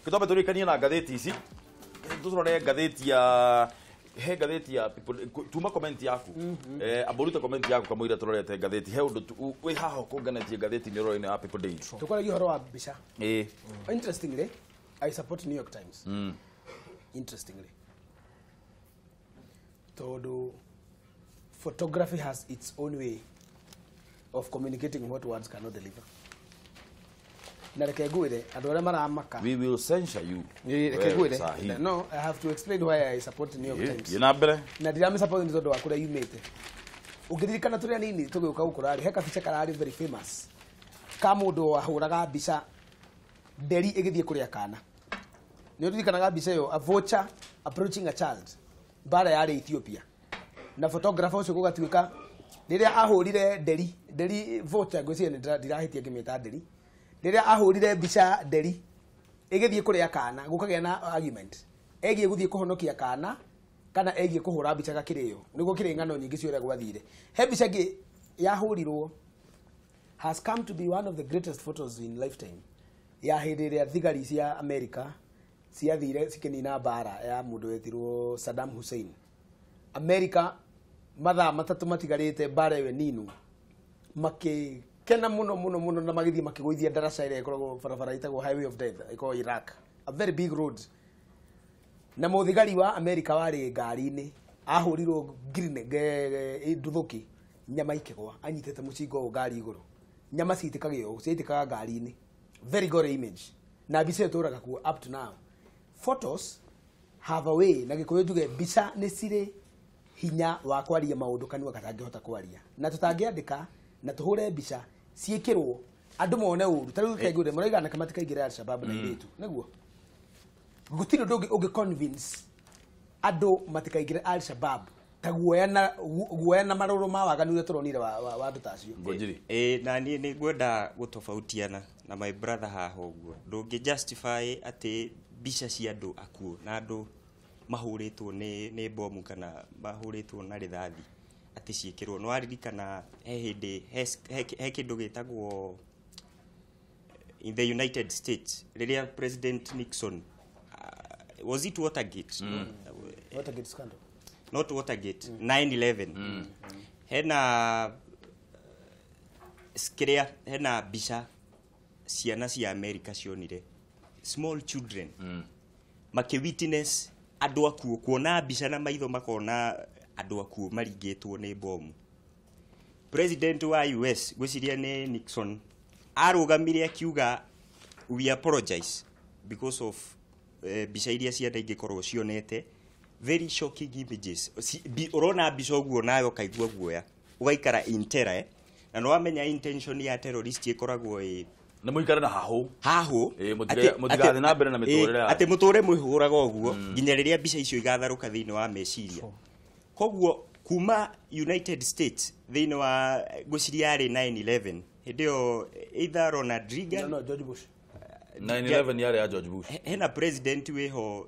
Gĩtwambe tũrĩkanie na ngathĩti ici. Tũrore ngathĩti ya he ngathĩti ya People, tuma comment yaku. Amborute comment yaku kamũira tũrorete ngathĩti. He ũndũ wĩ haha ũkũnganetie ngathĩti nĩ ũrore-inĩ ya People Daily. Tukwaragia ũhoro wa mbica. Ĩĩ. Interestingly, I support New York Times. Interestingly, tondũ photography has its own way of communicating what words cannot deliver. Na reke ngwĩre andũ arĩa maramaka. We will censure you. Reke Wewe, ngwĩre. sahi. No, I have to explain why I support New York Times. Thiĩ na mbere. Na ndiramĩsupport nĩ tondũ wa kũrĩa yumĩte. Ũngĩririkana tũrĩ anini tũgĩũka gũkũra rĩ, he kabica kararĩ very famous ka mũndũ wahũraga mbica nderi ĩgĩthiĩ kũrĩa kana. Nĩ ũririkanaga mbica ĩyo, a vulture approaching a child, mbara yarĩ Ethiopia. Na photographer ũcio gũgatuĩka rĩrĩa ahũrire nderi, nderi vulture, ngwĩciria nĩ ndirahĩtia ngĩmĩta nderi. Rĩrĩa ahũrire mbica nderi ĩgĩthiĩ kũrĩa kana, gũkagĩa na argument ĩgiĩ gũthiĩ kũhonokia kana kana ĩgiĩ kũhũra mbica gakĩrĩo. Nĩguo kĩrĩ ng'ano nyingĩ cia ũrĩa gwathire. He mbica ĩngĩ yahũrirwo has come to be one of the greatest photos in lifetime ya hĩndĩ ĩrĩa thigari cia America ciathire cikĩnina mbara ya mũndũ wetirwo Saddam Hussein. America mathaa 3 matigarĩte mbara ĩyo ĩninwo, makĩkena mũno mũno mũno na magĩthiĩ makĩgũithia ndaraca ĩrĩa ĩkoragwo barabara ĩtagwo Highway of Death, ĩkoragwo Iraq, a very big road. Na mũthigari wa America warĩ ngari-inĩ ahũrirwo nduthũki, nyama ikĩgwa, anyitĩte mũcinga ũyũ ngari igũrũ, nyama ciitĩkagio ũũ, ciaitĩkaga ngari-inĩ. Very gory image. Na mbica ĩyo ĩtũraga kuo up to now. Photos have a way, na Gĩkũyũ njuge mbica nĩ cirĩ hinya wa kwaria maũndũ kanua gatangĩhota kwaria. Na tũtangĩandĩka na tũhũre mbica ciĩkĩrwo andũ mone ũru. Ta rĩu reke ngwĩre, mũraiga anake matikaingĩre Al-Shabaab na airĩtu, nĩguo gũtirĩ ũndũ ũngĩ ũngĩ convince andũ matikaingĩre Al-Shabaab ta guoya na guoya na marũrũ ma waganu ũrĩa tũronire wa andũ ta acio. Ngũnjiri. Na niĩ nĩ ngwenda gũtofautiana na my brother haha ũguo. Ndũngĩ justify atĩ mbica cia andũ akuũ na andũ mahũrĩtwo nĩ bomu kana mahũrĩtwo na rithathi atĩ ciĩkĩrwo. Nĩ waririkana he hĩndĩ he kĩndũ gĩtagwo in the United States rĩrĩa President Nixon, was it Watergate? No, Watergate scandal. Not Watergate, 9/11. Hena kĩrĩa, hena mbica ciana cia America cionire, small children makĩ witness andũ akuũ, kuona mbica na maitho makona andũ akuũ maringĩtwo nĩ bomu. President wa US, ngwĩciria nĩ Nixon, arũgamire akiuga we apologize because of mbica iria ciana ingĩkorwo cionete, very shocking images. Ũrona mbica ũguo nawe ũkaigua guoya, ũgaikara in terror, Na nĩ wamenya intention ya terrorist ĩkoragwo ĩ Nĩ mũikare na hahũ. Hahũ. Mũtigathiĩ na mbere na mĩtũrĩre yanyu. Atĩ mũtũre mwĩhũraga ũguo nginya rĩrĩa mbica icio igatharũka thĩinĩ wa meciria. Koguo kuma United States thĩinĩ wa ngwĩciria yarĩ 9/11 hĩndĩ ĩyo either Ronald Reagan, No, no, George Bush. 9/11 yarĩ ya George Bush. Hena president wĩho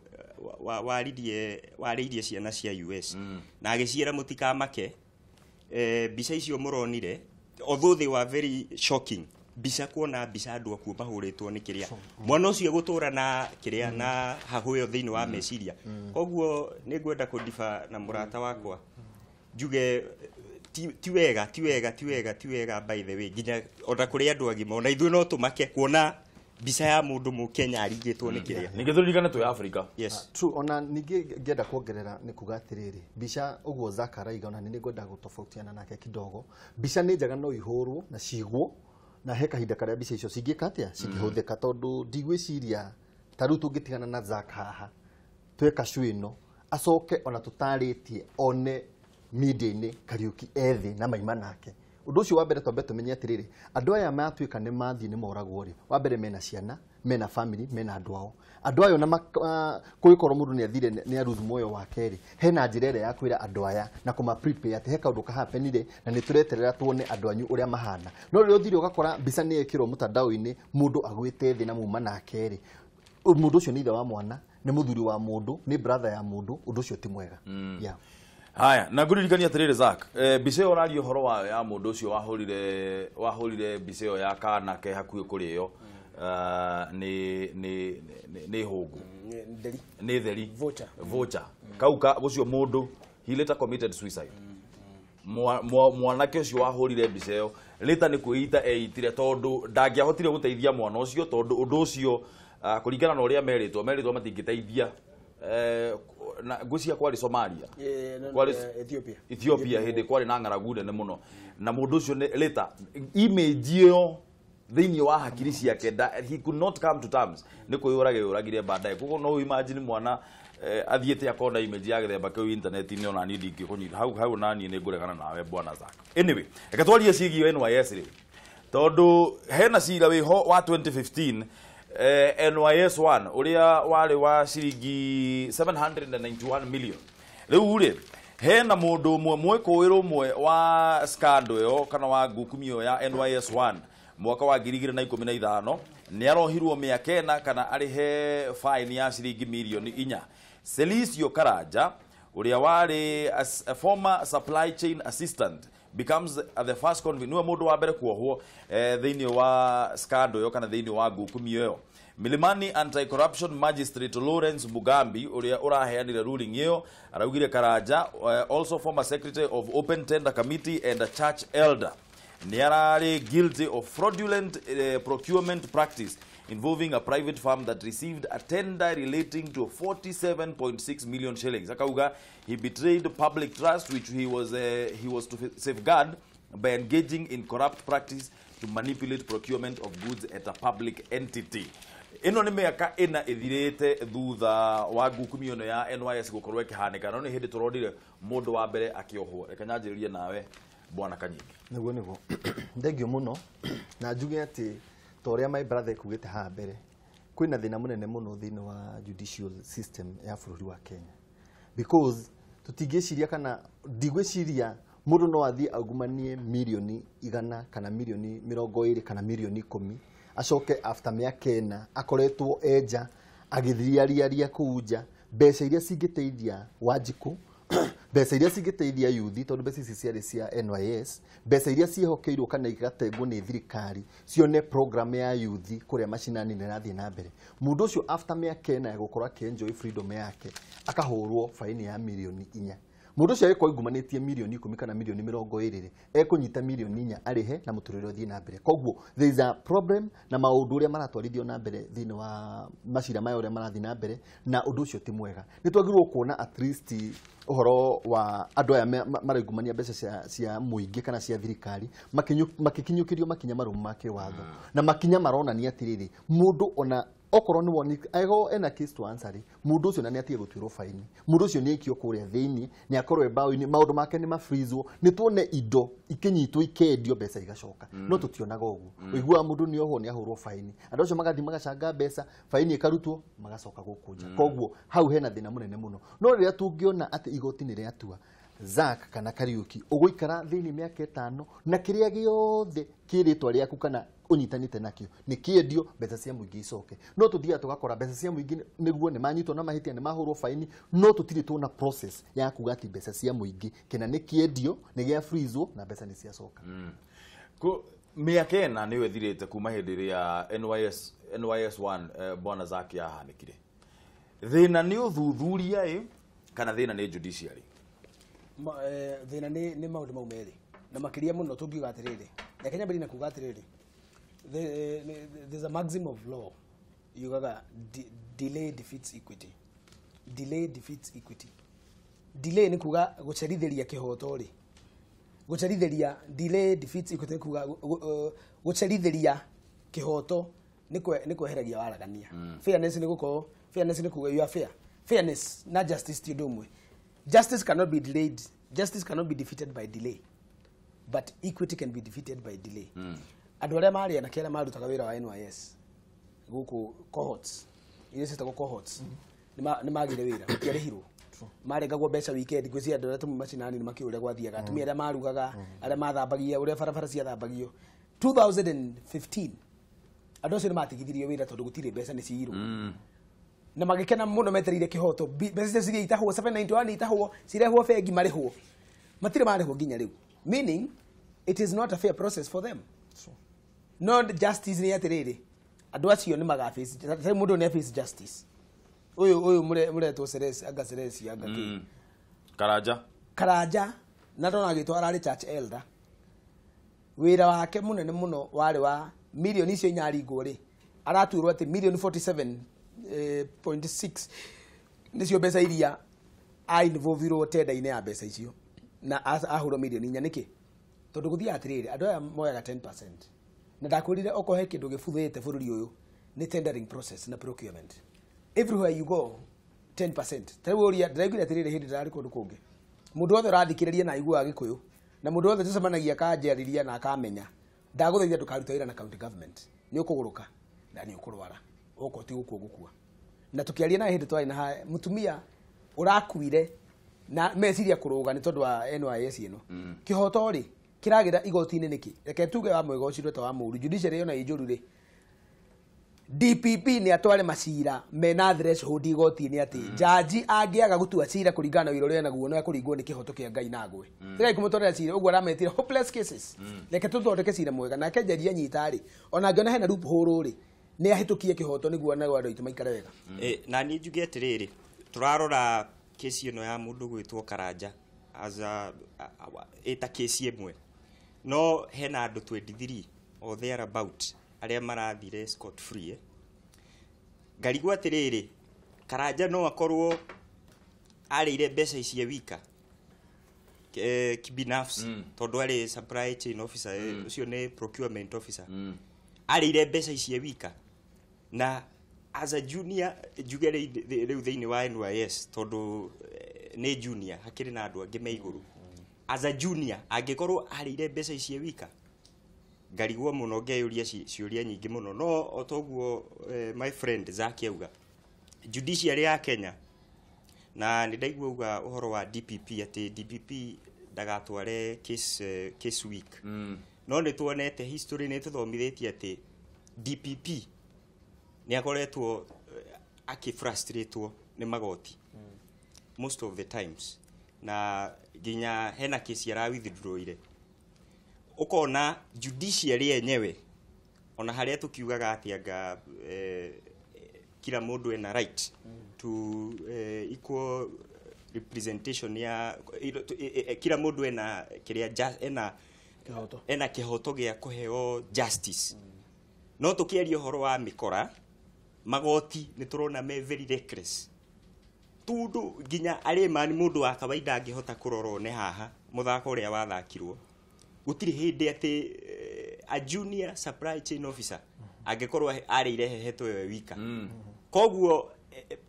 warĩirie ciana cia US na agĩciĩra mũtikamake, mbica icio mũronire, although they were very shocking, mbica kuona mbica andũ akuũ mahũrĩtwo nĩ kĩrĩa, mwana ũcio gũtũra na kĩrĩa na hahũ ĩyo thĩinĩ wa meciria. Koguo nĩ ngwenda kũndiba na mũrata wakwa njuge ti wega, ti wega, ti wega, ti wega. By the way, nginya ona kũrĩ andũ agima, ona ithuĩ no tũmake kuona mbica ya mũndũ mũkenya aringĩtwo nĩ kĩrĩa. Ningĩ tũririkane twĩ Africa. Yes. True, ona ningĩ ngĩenda kuongerera nĩ kuga atĩrĩrĩ, mbica ũguo Zaka araiga, ona nĩ ngwenda gũtofautiana nake kidogo. Mbica nĩ njega no ihũrwo na cigwo, na he kahinda karĩa mbica icio cingĩka atĩa, cingĩhũthĩka, tondũ ndigwĩciria ta rĩu tũngĩtigana na Zaka haha tweka show ĩno, acoke ona tũtarĩtie one media-inĩ Kariuki ethĩ na maima nake. Ũndũ ũcio wa mbere twambe tũmenye atĩrĩrĩ, andũ aya matuĩka nĩ mathiĩ nĩ moragwo rĩ, wa mbere mena ciana, mena family, mena andũ ao. Andũ ayo na kũngĩkorwo mũndũ nĩ athire nĩ aruthu muoyo wake rĩ, hena njĩra ĩrĩa ya kwĩra andũ aya na kũma prepare atĩ he kaũndũ kahapenire na nĩ tũreterera tuone andũ anyu ũrĩa mahana. No rĩrĩa ũthire ũgakora mbica nĩ yekĩrwo mũtandao-inĩ mũndũ agwĩte thĩ na muma nake rĩ, mũndũ ũcio nĩ ithe wa mwana, nĩ mũthuri wa mũndũ, nĩ brother ya mũndũ, ũndũ ũcio ti mwega. Haya, na ngũririkania atĩrĩrĩ Zack, mbica ĩyo ũraria ũhoro wayo ya mũndũ ũcio wahũrire mbica ĩyo ya kana ke hakuhĩ kũrĩo. Nĩ hũngũ. Nderi. Nĩ theri. Voucher. Voucher. Kau ka ũcio mũndũ, he later committed suicide. Mwanake ũcio wahũrire mbica ĩyo later nĩ kwĩita eitire tondũ ndangĩahotire gũteithia mwana ũcio, tondũ ũndũ ũcio kũringana na ũrĩa merĩtwo matingĩteithia. Na ngwĩciria kwarĩ Somalia. No, Kwarĩ Ethiopia. Ethiopia hĩndĩ kwarĩ na ng'aragu nene mũno, na mũndũ ũcio nĩ later image ĩyo thĩinĩ wa hakiri ciake he could not come to terms, nĩ kwĩyũraga yũragire baadaye. Koguo no imagine mwana athiĩte akona image ya gĩthemba kĩu internet-inĩ, ona niĩ ndingĩkũnyita hau hau, na niĩ nĩ ngũregana nawe bwana Zack. Anyway, reke twarie ciĩgiĩ NYS rĩu, tondũ hena cira wĩho wa 2015, NYS 1 ũrĩa warĩ wa ciringi 791 million. Rĩu rĩ, hena mũndũ ũmwe mwĩkũĩrwo ũmwe wa scandal ĩyo kana wa ngukumio ya NYS 1 mwaka wa 2015 nĩ arohirwo mĩaka 4 kana arĩhe fine ya ciringi mirioni 4. Celicio Karanja ũrĩa warĩ a former supply chain assistant becomes the first convict, niwe mũndũ wa mbere kuohwo thĩinĩ wa scandal ĩyo kana thĩinĩ wa ngukumio ĩyo. Milimani Anti-Corruption Magistrate Lawrence Mugambi ũrĩa ũraheanire ruling ĩyo araugire Karanja, also former secretary of Open Tender Committee and a church elder, nĩ ararĩ guilty of fraudulent procurement practice involving a private firm that received a tender relating to 47.6 million shillings. Akauga he betrayed public trust which he was to safeguard by engaging in corrupt practice to manipulate procurement of goods at a public entity. Ĩno nĩ mĩaka 4 ĩthirĩte thutha wa ngukumio ĩno ya NYS gũkorwo ĩkĩhanĩka, no nĩ hĩndĩ tũronire mũndũ wa mbere akĩohwo. Reke nyanjĩrĩrie nawe bwana Kanyingi. Nĩguo thengio mũno, na njuge atĩ ta ũrĩa my brother ekugĩte haha mbere, kwĩna thĩna mũnene mũno thĩinĩ wa judicial system ya bũrũri wa Kenya, because tũtingĩciria kana ndigwĩciria mũndũ no athiĩ aungumanie mirioni 100 kana mirioni 20 kana mirioni 10, acoke after mĩaka 4 akoretwo enja agĩthiriariaria kũu nja mbeca iria cingĩteithia Wanjikũ, mbeca iria cingĩteithia yuthi, tondũ mbeca ici ciarĩ cia NYS, mbeca iria ciĩhokeirwo kana igatengwo nĩ thirikari cione program ya yuthi kũrĩa macinani nĩ ĩrathiĩ na mbere. Mũndũ ũcio after mĩaka 4 ya gũkorwo akĩenjoy freedom yake akahũrwo faini ya mirioni 4. Mũndũ ũcio agĩkorwo aigumanĩtie mirioni 10 kana mirioni 20 rĩ, ekũnyita mirioni 4 arĩhe na mũtũrĩre ũthiĩ na mbere. Koguo there is a problem na maũndũ ũrĩa maratwarithio na mbere thĩinĩ wa macira maya ũrĩa marathiĩ na mbere, na ũndũ ũcio ti mwega. Nĩ twagĩrĩirwo kuona at least ũhoro wa andũ aya maraungumania mbeca cia mũingĩ kana cia thirikari makĩkinyũkĩrio makinya marũmu ma kĩwatho na makinya maronania atĩrĩrĩ, mũndũ ona okorwo nĩ woni angĩkorwo ena case to answer rĩ, mũndũ ũcio na nĩ atige gũtuĩrwo faini, mũndũ ũcio nĩ aikio kũrĩa thĩinĩ, nĩ akorwo e mbaũ-inĩ, maũndũ make nĩ mafreezwo, nĩ tuone indo ikinyitwo ikendio mbeca igacoka. No tũtionaga ũguo. Ũiguaga mũndũ nĩ ohwo, nĩ ahũrwo faini, andũ acio magathiĩ magacanga mbeca, faini ĩkarutwo, magacoka gũkũ nja. Koguo hau hena thĩna mũnene mũno. No rĩrĩa tũngĩona atĩ igoti nĩ rĩatua Zack kana Kariuki ũgũikara thĩinĩ mĩaka 5 na kĩrĩa gĩothe kĩ rĩtwa rĩaku kana ũnyitanĩte nakĩo nĩ kĩendio, mbeca cia mũingĩ icoke. No tũthiaga tũgakora mbeca cia mũingĩ nĩguo nĩ manyitwo na mahĩtia, nĩ mahũrwo faini, no tũtirĩ tuona process ya kuga atĩ mbeca cia mũingĩ kĩna nĩ kĩendio, nĩ gĩa freezwo na mbeca nĩ ciacoka. Mĩaka 4 nĩyo ĩthirĩte kuma hĩndĩ ĩrĩa NYS 1, bwana Zack, yahanĩkire. Thĩna nĩ ũthuthuria ĩ kana thĩna nĩ judiciary? Thĩna nĩ maũndũ mau merĩ, na makĩria mũno tũngiuga atĩrĩrĩ, reke nyambĩrĩrie na kuga atĩrĩrĩ, there's a maxim of law yugaga delay defeats equity. Delay defeats equity. Delay nĩ kuga gũcerithĩria kĩhoto rĩ, gũcerithĩria, delay defeats equity nĩ kuga gũcerithĩria kĩhoto nĩ kweheragia waragania. Fairness nĩ gũkorwo, fairness nĩ kuga you are fair. Fairness na justice ti ũndũ ũmwe. Justice cannot be delayed. Justice cannot be defeated by delay, but equity can be defeated by delay. Andũ arĩa marĩ anake arĩa marutaga wĩra wa NYS gũkũ, cohorts iria ciĩtagwo cohorts, nĩ magire wĩra, matiarĩhirwo, marengagwo mbeca weekend. Ngwĩciria andũ arĩa tũmwe macinani nĩ makĩũĩ ũrĩa gwathiaga, atumia arĩa marugaga, arĩa mathambagia, ũrĩa barabara ciathambagio 2015, andũ acio nĩ matigithirio wĩra tondũ gũtirĩ mbeca, nĩ ciirwo, na magĩkena mũno metereire kĩhoto. Mbeca icio ciria itahwo 791 itahwo cirehwo bengi marĩhwo, matirĩ marĩhwo nginya rĩu, meaning it is not a fair process for them. No justice nĩ atĩrĩrĩ, Andũ acio nĩ maga face mũndũ nĩ face justice. Ũyũ mũretwo Seresi anga Seresi anga kĩ. Karanja na ndona agĩtwo ararĩ church elder. Wĩra wake mũnene mũno warĩ wa milioni icio inyaringwo rĩ, aratuĩrwo atĩ milioni 47.6 nĩcio mbeca iria ainvolvirwo tenda-inĩ ya mbeca icio na ahũrwo milioni 4. Nĩkĩ? Tondũ gũthiaga atĩrĩrĩ, andũ aya moyaga 10%. Na ndakwĩrire okorwo he kĩndũ gĩbuthĩte bũrũri ũyũ nĩ tendering process na procurement. Everywhere you go 10%. Ta rĩu ũria ndĩraiguire atĩrĩrĩ hĩndĩ ndĩrarĩ kũndũ kũngĩ, mũndũ wothe ũrathikĩrĩria na aiguaga Gĩkũyũ na mũndũ wothe tũcemanagia akanjarĩria na akamenya, ndagũthaitha ndũkaruta wĩra na county government, nĩ ũkũgũrũka na nĩ ũkũrwara, okorwo ti gũkua ũgũkua. Na tũkĩaria naye hĩndĩ twarĩ na mũtumia ũrakuire na meciria kũrũga nĩ tondũ wa NYS ĩno. Kĩhoto rĩ kĩragĩra igoti-inĩ nĩkĩ? Reke tuge wa mwega ũcio ta wa mũũru, judiciary yona ĩ njũru rĩ, DPP nĩ atware macira mena threshold igoti-inĩ atĩ jaji angĩaga gũtua cira kũringana na wĩra ũrĩa enaguo no ekũringwo nĩ kĩhoto kĩa Ngai na agwe. Tigai kũmũtwarĩra cira ũguo arametire hopeless cases. Reke tũthondeke cira mwega nake jaji anyita rĩ, ona angĩona hena loophole rĩ, nĩ ahĩtũkie kĩhoto nĩguo nago andũ aitũ maikare wega. Na niĩ njuge atĩrĩrĩ, tũrarora kesi ĩno ya mũndũ gwĩtwo Karanja as a ĩta kesi ĩmwe, no hena andũ 23 or thereabout arĩa marathire scot free. Ngarigwo atĩrĩrĩ, Karanja no akorwo arĩire mbeca ici wika kibinafsi, tondũ arĩ supply chain officer, ũcio nĩ procurement officer, arĩire mbeca ici wika na as a junior njuge rĩu thĩinĩ wa NYS, tondũ nĩ junior hakĩrĩ na andũ angĩ me igũrũ. As a junior angĩkorwo arĩire mbeca ici wika, ngarigwo mũno, ngeyũria ciũria nyingĩ mũno. No o toguo my friend Zaki auga, judiciary ya Kenya, na nĩ ndaigua auga ũhoro wa DPP atĩ DPP ndagatware case week. No nĩ tuonete history nĩ tũthomithĩtie atĩ DPP nĩ akoretwo akĩfrustratwo nĩ magoti most of the times, na nginya hena kesi ara withdrawire. Ũkona judiciary yenyewe ona harĩa tũkiugaga atĩ anga kila mũndũ ena right to equal representation ya kila mũndũ ena kĩrĩa ena kĩhoto, ena kĩhoto gĩa kũheo justice. No tũkĩaria ũhoro wa mĩkora, magoti nĩ tũrona me very reckless, tundu nginya arĩ mani mũndũ wa kawaida angĩhota kũrora one haha mũthako ũrĩa wathakirwo, gũtirĩ hĩndĩ atĩ a junior supply chain officer angĩkorwo arĩire hehetwo ĩyo wika. Koguo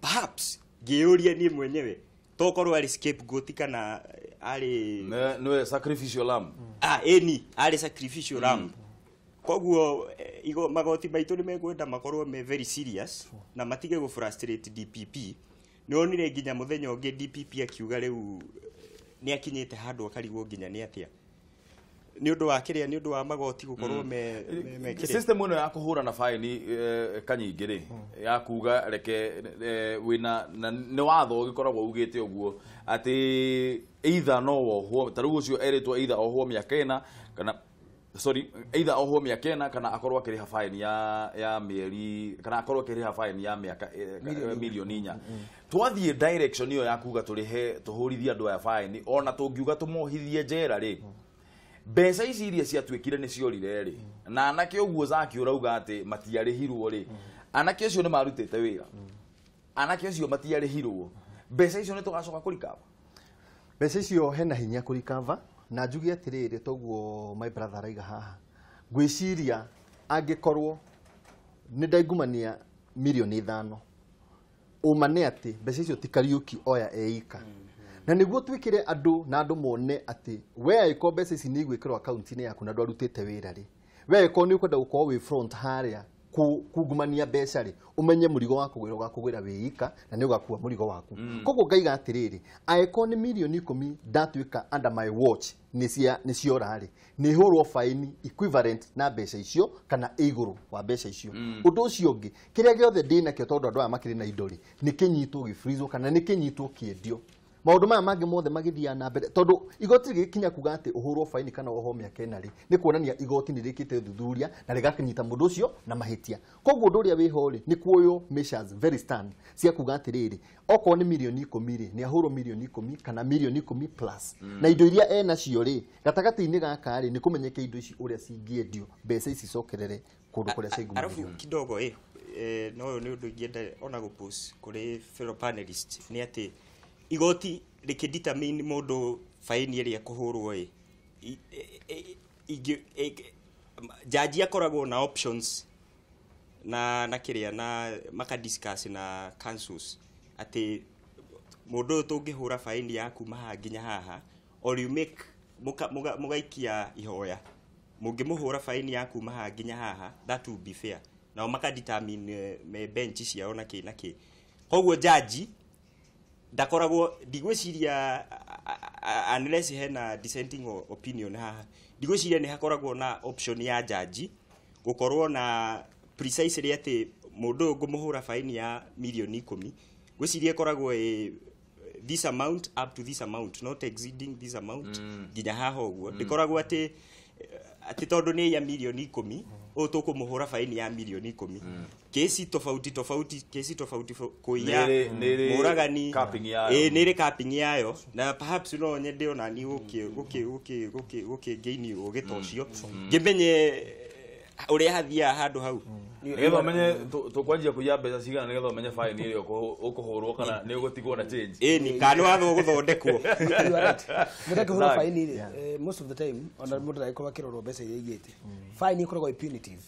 perhaps ngĩyũria niĩ mwenyewe tokorwo arĩ scapegoat kana arĩ nĩwe sacrificial lamb. Ĩni arĩ sacrificial lamb. Koguo magoti maitũ nĩ mekwenda makorwo me very serious na matige gũ frustrate DPP. Nĩ wonire nginya mũthenya ũngĩ DPP akiuga rĩu nĩ akinyĩte handũ akarigwo nginya nĩ atĩa nĩ ũndũ wa kĩrĩa, nĩ ũndũ wa magoti gũkorwo me kĩrĩa system ĩno ya kũhũra na faini kanyingĩ rĩ, ya kuga reke wĩna nĩ watho ũgĩkoragwo ugĩte ũguo atĩ either no wohwo, ta rĩu ũcio erĩtwo either ohwo mĩaka ĩna kana sorry either ohwo mĩaka ĩna kana akorwo akĩrĩha faini ya mĩeri kana akorwo akĩrĩha faini ya mĩaka milioni 4. Twathiĩ direction ĩyo ya kuga tũrĩhe tũhũrithie andũ aya faini, ona tũngiuga tũmohithie njera rĩ, mbeca ici iria ciatuĩkire nĩ ciorire rĩ, na anake ũguo Zaki ũrauga atĩ matiarĩhirwo rĩ, anake acio nĩ marutĩte wĩra, anake acio matiarĩhirwo, mbeca icio nĩ tũgacoka kũrikava. Mbeca icio hena hinya kũrikava, na njuge atĩrĩrĩ, toguo my brother araiga haha, ngwĩciria angĩkorwo nĩ ndaingumania milioni 5, ũma nĩ atĩ mbeca icio ti Kariuki oya eika. Na nĩguo twĩkĩre andũ na andũ mone atĩ we angĩkorwo mbeca ici nĩ igwĩkĩrwo akaunti-inĩ yaku na ndwarutĩte wĩra rĩ, we angĩkorwo nĩ ũkwenda gũkorwo wĩ front harĩa kungumania mbeca rĩ, ũmenye mũrigo waku wĩra ũgakũgwĩra wĩ ika na nĩ ũgakua mũrigo waku. Koguo ngaiga atĩrĩrĩ, angĩkorwo nĩ milioni 10 ndatuĩka under my watch nĩ ciora rĩ, nĩ hũrwo faini equivalent na mbeca icio kana igũrũ wa mbeca icio. Ũndũ ũcio ũngĩ, kĩrĩa gĩothe ndĩnakĩo tondũ andũ aya makĩrĩ na indo rĩ, nĩ kĩnyitwo gĩbrizwo kana nĩ kĩnyitwo kĩendio. Maũndũ maya mangĩ mothe magĩthiaga na mbere tondũ igoti rĩgĩkinya kuga atĩ ũhũrwo faini kana wohwo mĩaka 4 rĩ, nĩ kuonania igoti nĩ rĩkĩte ũthuthuria na rĩgakĩnyita mũndũ ũcio na mahĩtia. Koguo ũndũ ũrĩa wĩho rĩ, nĩ kuoywo measures very stern cia kuga atĩrĩrĩ, okorwo nĩ mirioni 10 rĩ, nĩ ahũrwo mirioni 10 kana mirioni 10 plus. Na indo iria enacio rĩ, gatagatĩ-inĩ gaka rĩ, nĩ kũmenyeke indo ici ũrĩa cingĩendio, mbeca ici icokerere kũndũ kũrĩa ciaigwo. Arabu kidogo no ũyũ nĩ ũndũ ingĩenda ona gũpost kũrĩ fellow panelist nĩ atĩ igoti rĩkĩdetermine mũndũ faini ĩrĩa kũhũrwo ĩ, jaji akoragwo na options na kĩrĩa na makadiscuss na councils atĩ mũndũ ũyũ tũngĩhũra faini ya kuma haha nginya haha, or you make mũgaikia ihoya mũngĩmũhũra faini ya kuma haha nginya haha, that will be fair. Nao makadetermine me bench ciao na kĩ na kĩ. Koguo jaji ndakoragwo, ndigwĩciria, unless hena dissenting opinion haha, ndigwĩciria nĩ hakoragwo na option ya jaji gũkorwo na precisely atĩ mũndũ ũyũ ngũmũhũra faini ya mirioni 10. Ngwĩciria ĩkoragwo ĩ this amount up to this amount, not exceeding this amount, nginya haha ũguo. Ndĩkoragwo atĩ tondũ nĩ ya mirioni 10 ũyũ tũkũmũhũra faini ya mirioni 10. Kesi tofauti tofauti, kesi tofauti, kũiya, Nĩrĩ mũragani, capping yayo. Ĩ, nĩrĩ capping yayo, na perhaps no nyende ona ni gũkĩ gain ũgĩ ta ũcio, ngĩmenye ũrĩa hathiaga handũ hau. Nĩgetha ũmenye tũkwanjia kũiya mbeca cigana, nĩgetha ũmenye faini ĩrĩa ũkũhũrwo kana nĩ ũgũtigwo na change. Ĩni, kana nĩ wathwo gũthondekwo. You are right. Mũndũ akĩhũra Zach. faini rĩ, most of the time ona mũndũ ndagĩkorwo akĩrorwo mbeca iria aigĩte. Fine ĩkoragwo ĩ punitive,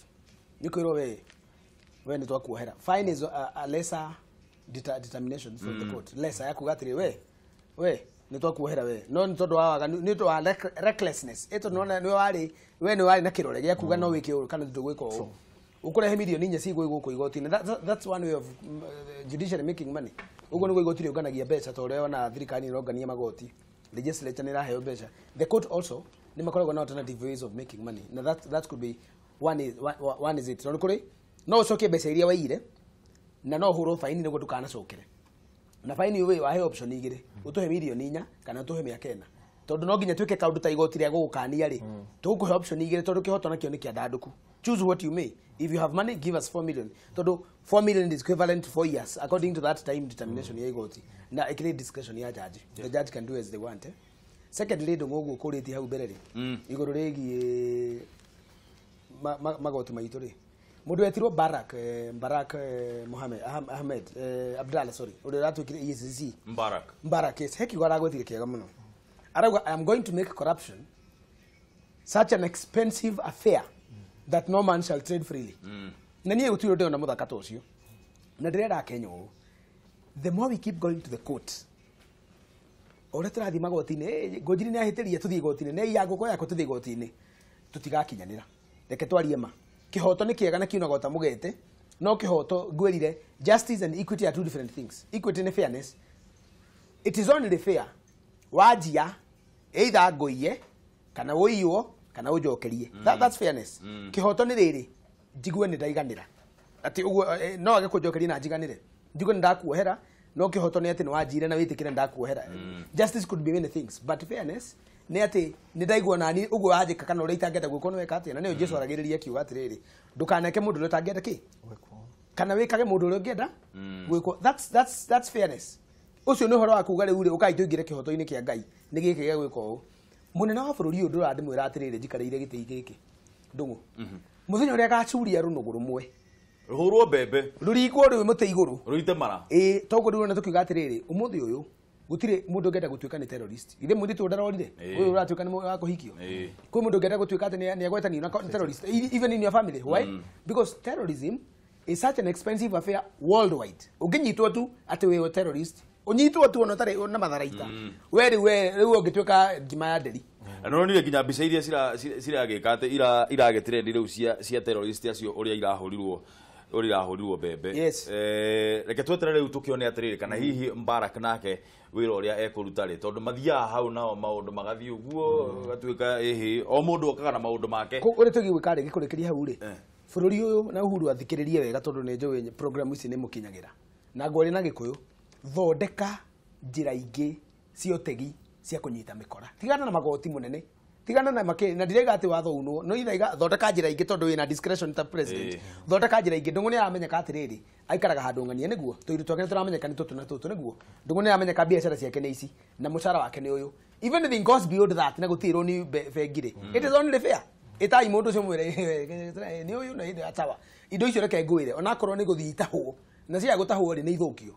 nĩ kwĩrwo we nĩ twakuohera. Fine is a lesser determination from the court, lesser ya kuga atĩrĩ, we nĩ twakuohera we, no nĩ tondũ wa waganu, nĩ ũndũ wa recklessness, ĩ tondũ nĩwona nĩwe warĩ, we nĩ warĩ na kĩrore gĩa kuga no wĩke ũũ kana ndũgwĩka ũũ, ũkũrehe mirioni 4 cigwo gũkũ igoti-inĩ. That's one way of judiciary making money. Ũguo nĩguo igoti rĩũnganagia mbeca, ta ũrĩa ona thirikari ĩrongania magoti, legislature nĩ ĩraheo mbeca. The court also nĩ makoragwo na alternative ways of making money, na that could be one is, one is it, tondũ kũrĩ no ũcokie mbeca iria waiyire na no ũhũrwo faini nĩguo ndũkanacokere. Na faini ũyũ wahe option igĩrĩ, ũtũhe mirioni 4 kana ũtũhe mĩaka 4, tondũ no nginya twĩke kaũndũ ta igoti rĩa gũgũkania rĩ, tũgũkũhe option igĩrĩ, tondũ kĩhoto nakĩo nĩ kĩandandũku. Choose what you may. If you have money, give us 4 million, tondũ 4 million is equivalent to 4 years according to that time determination ya igoti, na ĩkĩrĩ discretion ya judge. The judge can do as they want, eh? Secondly, ndũng'ũ ũguo ũkũrĩtie hau mbere rĩ, igũrũ rĩgiĩ magoti maitũ rĩ, mũndũ wetirwo Barak Mohamed Ahmed Abdallah, sorry, ũrĩa ũratuĩkire EACC. Mbarak. Mbarak, yes. He kiugo aragwetire kĩega mũno. Arauga, "I am going to make corruption such an expensive affair that no man shall trade freely." Na niĩ gũtirĩ ndĩrona mũthaka ta ũcio, na ndĩrera Kenya ũũ, the more we keep going to the court, o ũrĩa tũrathiĩ magoti-inĩ, Ngũnjiri nĩ ahĩtĩria, tũthiĩ igoti-inĩ, nĩ iya ngũkũ yakwa, tũthiĩ igoti-inĩ, tũtigakinyanĩra. Reke twarie ma, kĩhoto nĩ kĩega na kiunaga ta mũgete, no kĩhoto, ngwĩrire, justice and equity are two different things. Equity nĩ fairness. It is only fair wanjia either ngũiye kana ũiywo kana ũnjokerie. That's fairness. Kĩhoto nĩ rĩrĩ, njigue nĩ ndaiganĩra atĩ ũguo, no age kũnjokeria na njiganĩre, njigue nĩ ndakuohera, no kĩhoto nĩ atĩ nĩ wanjire na wĩtĩkĩre nĩ ndakuohera. Justice could be many things, but fairness nĩ atĩ nĩ ndaigua nani ũguo wanjĩka kana ũrĩa itangĩenda gwĩkwo nĩ weka atĩa. Na nĩyo Jesu aragĩrĩria akiuga atĩrĩrĩ, ndũkaneke mũndũ ũrĩa ũtangĩenda kĩ kana wĩkage mũndũ ũrĩa ũngĩenda gwĩkwo. That's fairness. Ũcio nĩ ũhoro wa kuga rĩu rĩ, ũkai tũingĩre kĩhoto-inĩ kĩa Ngai, nĩ gĩkĩ gĩa gwĩka ũũ. Mũnene wa bũrũri ũyũ ndũra ndĩmwĩra atĩrĩrĩ, njikarĩire gĩtĩ gĩkĩ, ndũng'ũ, mũthenya ũrĩa agacuria rũnũgũ rũmwe Rũhũrwo mbembe. Rũringwo rwĩ mũtĩ igũrũ. Rũite mara. Ĩ toguo rĩu ona tũkiuga atĩrĩrĩ, ũmũthĩ ũyũ gũtirĩ mũndũ ũngĩenda gũtuĩka nĩ terrorist. Ithe mũirĩtu ũyũ ndarorire ũyũ ũratuĩka nĩ wa kũhikio. Kwĩ mũndũ ũngĩenda gũtuĩka atĩ nĩ agwetanio na terrorist, even in your family? Why? Because terrorism is such an expensive affair worldwide. Ũngĩnyitwo tu atĩ wĩ terrorist, ũnyitwo tu ona ũtarĩ na matharaita, we rĩu, we rĩu ũngĩtuĩka ngima ya nderi. Na nĩronire nginya mbica iria ciragĩka atĩ iragĩtrend rĩu cia terrorist acio, ũrĩa irahũrirwo mbembe. Reke tweterere rĩu tũkĩone atĩrĩrĩ, kana hihi Mbarak nake wĩra ũrĩa ekũruta rĩ, tondũ mathiaga hau nao maũndũ magathiĩ ũguo gatuĩka ĩhĩ, o mũndũ okaga na maũndũ make. Ũrĩa tũgiĩ gwĩka rĩ, gĩkũrĩkĩria hau rĩ, bũrũri ũyũ na Uhuru athikĩrĩrie wega, tondũ nĩ njũĩ program ici nĩ mũkinyagĩra na ngwaria na Gĩkũyũ, thondeka njĩra ingĩ cia ũtegi cia kũnyita mĩkora. Tigana na magoti mũnene, tigana na makĩ na ndiraiga atĩ watho unwo, no iraiga thondeka njĩra ingĩ tondũ wĩna discretion ta president. Thondeka njĩra ingĩ. Ndũng'ũ nĩ aramenyeka atĩrĩrĩ, aikaraga handũ ng'ania nĩguo tũiru twake nĩ tũramenyeka nĩ tũtũ na tũtũ nĩguo. Ndũng'ũ nĩ aramenyeka biacara ciake nĩ ici na mũcara wake nĩ ũyũ. Even if it goes beyond that na gũtirĩ rũni bengi rĩ, it is only fair. Ĩtai mũndũ ũcio mwĩre nĩ ũyũ na ĩndĩ atawa indo icio reke ngwĩre onakorwo nĩ gũthiĩ itahwo na cia gũtahwo rĩ nĩ ithũkio.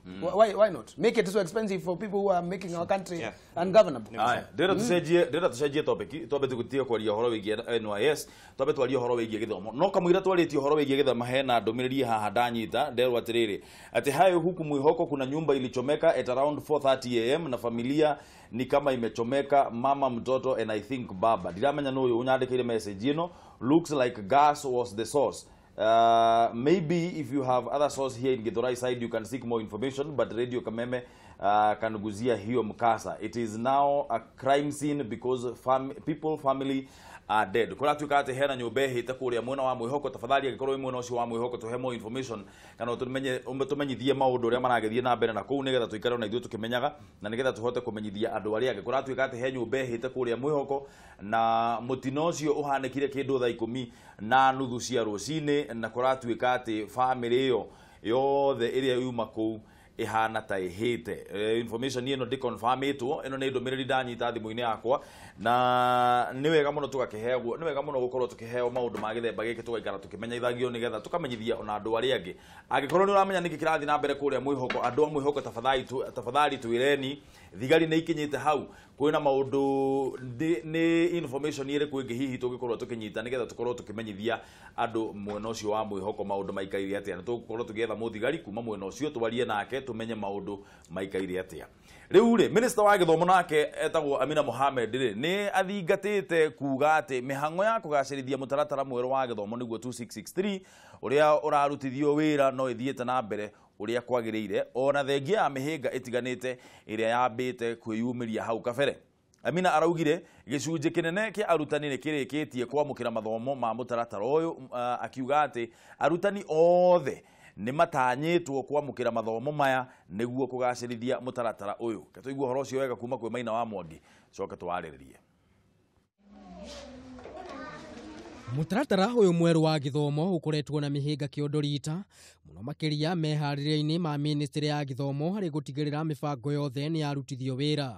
Why not make it so expensive for people who are making our country ungovernable? Aya, ndĩrenda tũcenjie topic, twambe tũgĩtige kwaria ũhoro wĩgiĩ NYS, twambe twarie ũhoro wĩgiĩ gĩthomo. No kamũira twarĩtie ũhoro wĩgiĩ gĩthomo, hena ndũmĩrĩri haha ndanyita nderwo atĩrĩrĩ, atĩ hayo huku Mwihoko kuna nyumba ilichomeka at around 4:30 am na familia ni kama imechomeka, mama, mtoto and I think baba. Ndiramenya nũ ũyũ ũnyandĩkĩire message ĩno. Looks like gas was the source. Maybe if you have other source here in Githurai side you can seek more information, but Radio Kameme kanuguzia hiyo mkasa. It is now a crime scene because people family are dead. Kũratuĩka atĩ hena nyũmba ĩhĩte kũrĩa mwena wa Mwĩhoko. Tafadhali angĩkorwo wĩ mwena ũcio wa Mwĩhoko tũhe more information kana tũmenyithie maũndũ ũrĩa maragĩthiĩ na mbere na kũu, nĩgetha tũikare ona ithuĩ tũkĩmenyaga na nĩgetha tũhote kũmenyithia andũ arĩa angĩ. Kũratuĩka atĩ he nyũmba ĩhĩte kũrĩa Mwĩhoko na mũtino ũcio ũhanĩkire kĩndũ thaa 10:30 cia rũcinĩ, na kũratuĩka atĩ bamĩrĩ ĩyo yothe ĩrĩa yuma kũu ihana ta ihite. Information ĩno ndĩconfirmĩtwo, ĩno nĩ ndũmĩrĩri ndanyita thimũ-inĩ yakwa, na nĩ wega mũno tũgakĩheagwo, nĩ wega mũno gũkorwo tũkĩheo maũndũ ma gĩthemba gĩkĩ, tũgaikara tũkĩmenyithagio nĩgetha tũkamenyithia ona andũ arĩa angĩ. Angĩkorwo nĩ ũramenya nĩkĩ kĩrathiĩ na mbere kũrĩa Mwĩhoko, andũ a Mwĩhoko tafadhali twĩreni, thigari nĩ ikinyĩte hau, kwĩna maũndũ nĩ information ĩrĩkũ ĩngĩ hihi tũngĩkorwo tũkĩnyita nĩgetha tũkorwo tũkĩmenyithia andũ mwena ũcio wa Mwĩhoko maũndũ maikaire atĩa. Na tũgũkorwo tũgĩetha mũthigari kuma mwena ũcio twarie nake tũmenye maũndũ maikaire atĩa. Rĩu rĩ, minister wa gĩthomo nake etagwo Amina Mohamed rĩ, nĩ athingatĩte kuga atĩ mĩhang'o ya kũgacĩrithia mũtaratara mwerũ wa gĩthomo nĩguo 2663 ũrĩa ũrarutithio wĩra no ĩthiĩte na mbere ũrĩa kwagĩrĩire, ona thengia ya mĩhĩnga ĩtiganĩte ĩrĩa yambĩte kwĩyumĩria hau kabere. Amina araugire gĩcunjĩ kĩnene kĩa arutani nĩ kĩrĩkĩtie kwamũkĩra mathomo ma mũtaratara ũyũ, akiuga atĩ arutani othe nĩ matanyĩtwo kwamũkĩra mathomo maya nĩguo kũgacĩrithia mũtaratara ũyũ. Reke tũigue ũhoro ũcio wega kuma kwĩ Maina wa Mwangi, coke twarĩrĩrie. Mũtaratara ũyũ mwerũ wa gĩthomo ũkoretwo na mĩhĩnga kĩondo rita mũno makĩria meharĩria-inĩ ma ministry ya gĩthomo harĩ gũtigĩrĩra mĩbango yothe nĩ yarutithio wĩra.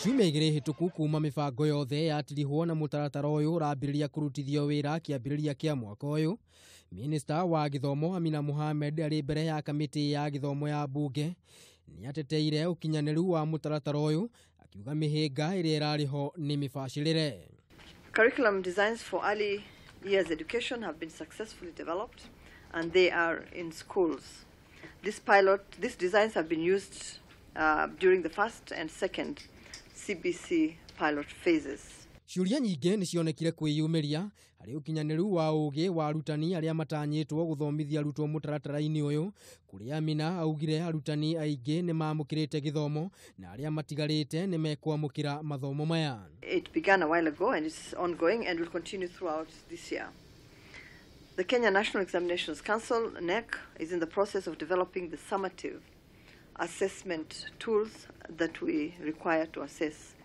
Ciumia igĩrĩ hĩtũku kuma mĩbango yothe yatirihwo na mũtaratara ũyũ ũrambĩrĩria kũrutithio wĩra kĩambĩrĩria kĩa mwaka ũyũ. Minista wa gĩthomo Amina Mohamed arĩ mbere ya kamĩtĩ ya gĩthomo ya bunge nĩateteire ũkinyanĩru wa mũtaratara ũyũ, akiuga mĩhĩnga ĩrĩa ĩrarĩ ho nĩ mĩbacĩrĩre. Curriculum designs for early years education have been successfully developed and they are in schools. These designs have been used during the first and second CBC pilot phases. Ciũria nyingĩ nĩ cionekire kwĩyumĩria harĩ ũkinyanĩru wa ũgĩ wa arutani arĩa matanyĩtwo gũthomithia arutwo mũtaratara-inĩ ũyũ, kũrĩa Amina augire arutani aingĩ nĩ mamũkĩrĩte gĩthomo na arĩa matigarĩte nĩ mekwamũkĩra mathomo maya. It began a while ago and it's ongoing and will continue throughout this year. The Kenya National Examinations Council, KNEC, is in the process of developing the summative assessment tools that we require to assess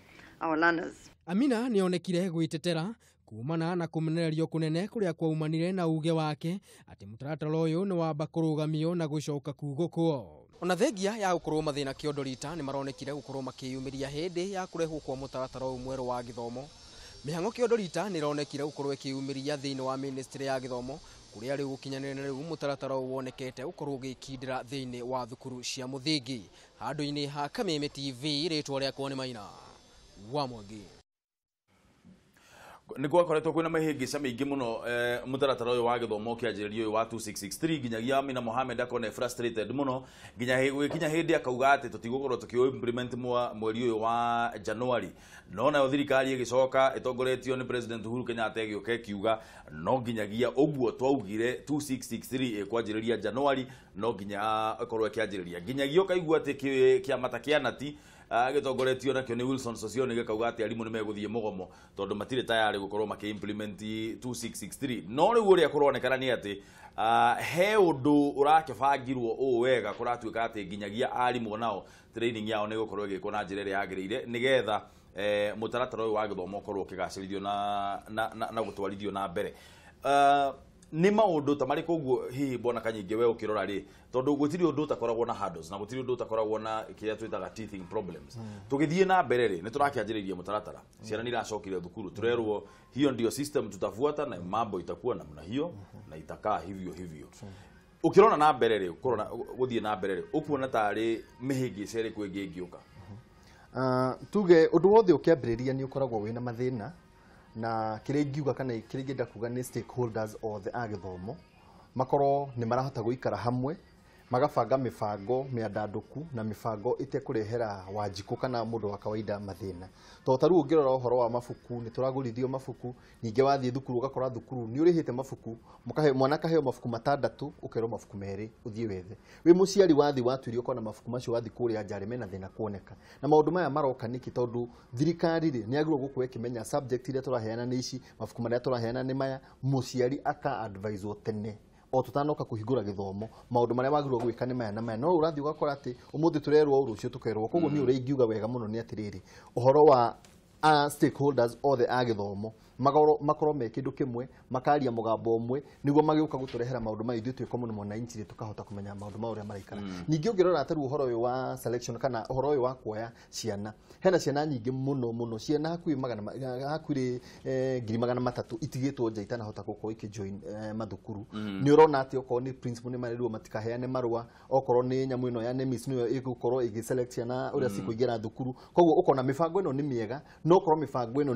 our learners. Amina nĩonekire gwĩtetera kumana na kũmenererio kũnene kũrĩa kwaumanire na uge wake atĩ mũtaratara ũyũ nĩ wamba kũrũgamio na gũcoka kugũkwo. Ona thengia ya gũkorwo mathĩna kĩondo rita nĩ maronekire gũkorwo makĩyumĩria hĩndĩ ya kũrehwo kwa mũtaratara ũyũ mwerũ wa gĩthomo. Mĩhang'o kĩondo rita nĩ ĩronekire gũkorwo ĩkĩyumĩria thĩinĩ wa ministry ya gĩthomo kũrĩa rĩu gũkinyanĩria na rĩu mũtaratara ũyũ wonekete gũkorwo ũgĩkindĩra thĩinĩ wa thukuru cia mũthingi. Handũ-inĩ ha Kameme TV, rĩtwa rĩakwa nĩ Maina wa Mwangi. Nĩ gwakoretwo kwĩna mĩhĩngĩca mĩingĩ mũno mũtaratara ũyũ wa gĩthomo kĩanjĩrĩrio ũyũ wa 2663 nginyagia Amina Mohamed akone frustrated mũno nginya gũgĩkinya hĩndĩ akauga atĩ tũtigũkorwo tũkĩ implement mweri ũyũ wa January. No nayo thirikari ĩgĩcoka ĩtongoretio nĩ President Uhuru Kenyatta ĩgĩũka ĩkiuga no nginyagia ũguo twaugire 2663 ĩkwanjĩrĩria January, no nginya ĩkorwo ĩkĩanjĩrĩria. Nginyagia ũkaigua atĩ kĩama ta kĩa Nati gĩtongoretio nakĩo nĩ Wilson Sossion gĩkauga atĩ arimũ nĩ megũthiĩ mũgomo tondũ matirĩ tayarĩ gũkorwo makĩ implement 2663. No rĩu ũrĩa kũronekana nĩ atĩ He undu urakibangirwo uu wega kuratuika ati nginyagia arimũ nao training yao nĩ gũkorwo ĩgĩkwo na njĩra ĩrĩa yagĩrĩire nĩgetha mũtaratara ũyũ wa gĩthomo ũkorwo ũkĩgacĩrithio na gũtwarithio na mbere. Nĩ maũndũ ta marĩkũ ũguo hihi Bwana Kanyingi we ũkĩrora rĩ, tondũ gũtirĩ ũndũ ũtakoragwo na hurdles na gũtirĩ ũndũ ũtakoragwo na kĩrĩa twĩtaga teething problems. Tũgĩthiĩ na mbere rĩ, nĩ tũrakĩanjĩrĩria mũtaratara, ciana nĩ iracokire thukuru, tũrerwo hiyo ndio system tutafuata na mambo itakuwa namna hiyo na itakaa hivyo hivyo. Ũkĩrora na mbere rĩ, ũkĩrora gũthiĩ na mbere rĩ, ũkuona tarĩ mĩhĩngĩca ĩrĩkũ ĩngĩ ĩngĩũka? Tuge ũndũ wothe ũkĩambĩrĩria nĩ ũkoragwo wĩna mathĩna, na kĩrĩa ingiuga kana kĩrĩa ingĩenda kuga nĩ stakeholders othe a gĩthomo makorwo nĩ marahota gũikara hamwe, magabanga mĩbango mĩandandũku na mĩbango ĩtekũrehera Wanjikũ kana mũndũ wa kawaida mathĩna. Tondũ ta rĩu ũngĩrora ũhoro wa mabuku, nĩ tũragũrithio mabuku, ningĩ wathiĩ thukuru ũgakora thukuru nĩ ũrĩhĩte mabuku, mwana akaheo mabuku 6 ũkerwo mabuku 2 ũthiĩ wethe. Wĩ mũciari wathiĩ watuirio ũkona mabuku macio wathiĩ kũrĩa nja mena thĩna kuoneka. Na maũndũ maya maroka nĩkĩ? Tondũ thirikari rĩ nĩ yagĩrĩirwo gũkorwo ĩkĩmenya subject iria tũraheana nĩ ici, mabuku marĩa tũraheana nĩ maya, mũciari aka advise tene o tutanoka kuhingura githomo maundu maria wagirwo gwika ni maya na maya. No urathi ugakora ati umuthi turerwo rucio tukerwo. Koguo ni uria ingiuga wega muno ni atiriri, uhoro wa a stakeholders othe a githomo makorwo me kindu kimwe, makaria mugambo umwe, niguo magiuka guturehera maundu maya ithuĩ twĩ common mwananchi tukahota kumenya maundu ma uria maraikara. Ningĩ ũngĩrora ta rĩu ũhoro ũyũ wa selection kana ũhoro ũyũ wa kuoya ciana, hena ciana nyingĩ mũno mũno, ciana hakuhĩ hakuhĩ 300,000 itigĩtwo nja itanahota gũkorwo ikĩjoin mathukuru. Nĩ ũrona atĩ okorwo nĩ principal nĩ marerirwo matikaheane marũa, okorwo nĩ nyamũ ĩno ya NEMIS nĩyo ĩgũkorwo ĩgĩselect ciana ũrĩa cikũingĩra thukuru. Koguo ũkona mĩbango ĩno nĩ mĩega, no okorwo mĩbango ĩno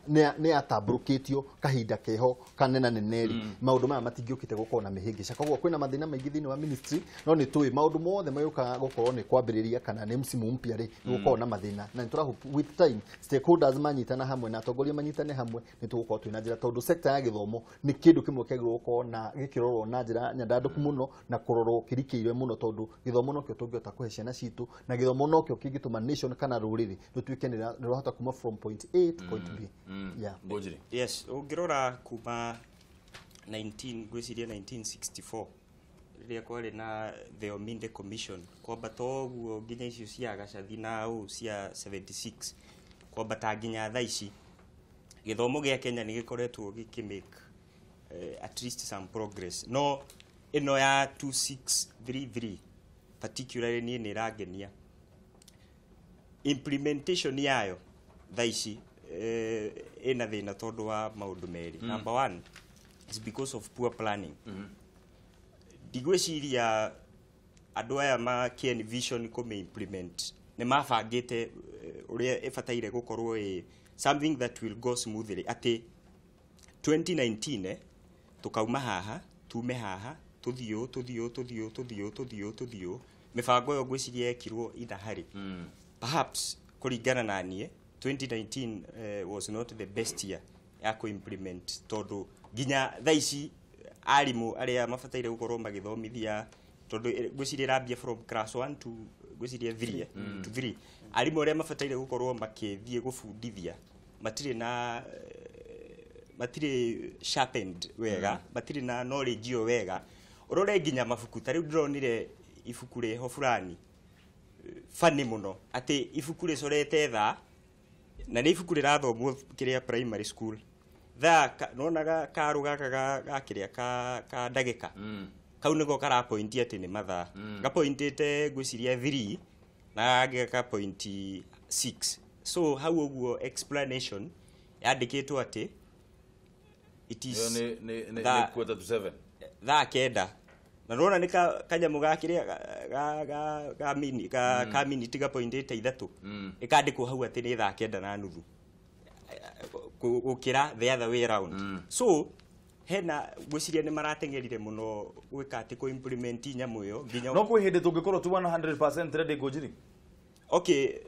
nĩ yatambũrũkĩtio kahinda keho kanena neneri, maundu maya matingĩũkĩte gũkorwo na mĩhĩngĩca. Koguo kwĩna mathĩna maingĩ thĩinĩ wa ministry, no nĩ tũĩ maũndũ mothe mayũkaga gũkorwo nĩ kwambĩrĩria kana nĩ msimu mpya rĩ, nĩ gũkorwo na mathĩna, na nĩ tũra hope with time stakeholders manyitana hamwe na atongoria manyitane hamwe, nĩ tũgũkorwo twĩna njĩra, tondũ sector ya gĩthomo nĩ kĩndũ kĩmwe kĩagĩrĩirwo gũkorwo na gĩkĩrorwo na njĩra nyandandũku mũno na kũrorwo kĩrikĩire mũno, tondũ gĩthomo nokĩo tũngĩhota kũhe ciana citũ, na gĩthomo nokĩo kĩngĩtũma nation kana rũrĩrĩ rũtuĩke nĩ rũrahota kuma from point A to point B. Yeah. Yes, ũngĩrora kuma 1964 rĩrĩa kwarĩ na the Ominde Commission, kwambata ũguo nginya icio cia Gacathi na ũũ cia 76 kwambata nginya thaa ici, gĩthomo gĩa Kenya nĩ gĩkoretwo gĩkĩmake at least some progress. No ĩno ya 2633 particularly niĩ nĩ ĩrangenia. Implementation yayo thaa ici ĩna thĩna tondũ wa maũndũ merĩ. Number one is because of poor planning. Ndigwĩciria andũ aya ma Kenvision kũmĩ implement nĩ mabangĩte ũrĩa ĩbataire gũkorwo ĩ something that will go smoothly, atĩ 2019 tukauma haha tume haha tuthiĩ ũũ tuthiĩ ũũ tuthiĩ ũũ tuthiĩ ũũ tuthiĩ ũũ tuthiĩ ũũ. Mĩbango ĩyo ngwĩciria yekirwo ina harĩ. Perhaps kũringana na niĩ 2019 was not the best year ya kũ-implement, tondũ nginya thaa ici arimũ arĩa mabataire gũkorwo magĩthomithia, tondũ ngwĩciria ĩrambia from class 1 to ngwĩciria 3 to 3, arimũ arĩa mabataire gũkorwo makĩthiĩ gũbundithia matirĩ na matirĩ sharpened wega, matirĩ na knowledge ĩyo wega. Ũrore nginya mabuku, ta rĩu ndĩronire ibuku rĩho fulani funny mũno, atĩ ibuku rĩcorete thaa, na nĩ ibuku rĩrathomwo kĩrĩa primary school thaa nonaga karũ gaka ga kĩrĩa ka ndagĩka kau nĩko karapointi atĩ nĩ mathaa, gapointĩte ngwĩciria 3 na gangĩ gakapointi 6. So hau ũguo explanation yandĩkĩtwo atĩ it is nĩ 6:45 thaa 9, na nĩwona nĩ kanyamũ ga kĩrĩa ga mini ka minute gapointĩte 3, ĩkandĩkwo hau atĩ nĩ thaa 9:30 gũkĩra the other way round. So hena ngwĩciria nĩ marateng'erire mũno gwĩka atĩ kũ implement nyamũ ĩyo nginya no kwĩ hĩndĩ tũngĩkorwo tu 100% ready Ngũnjiri. Okay,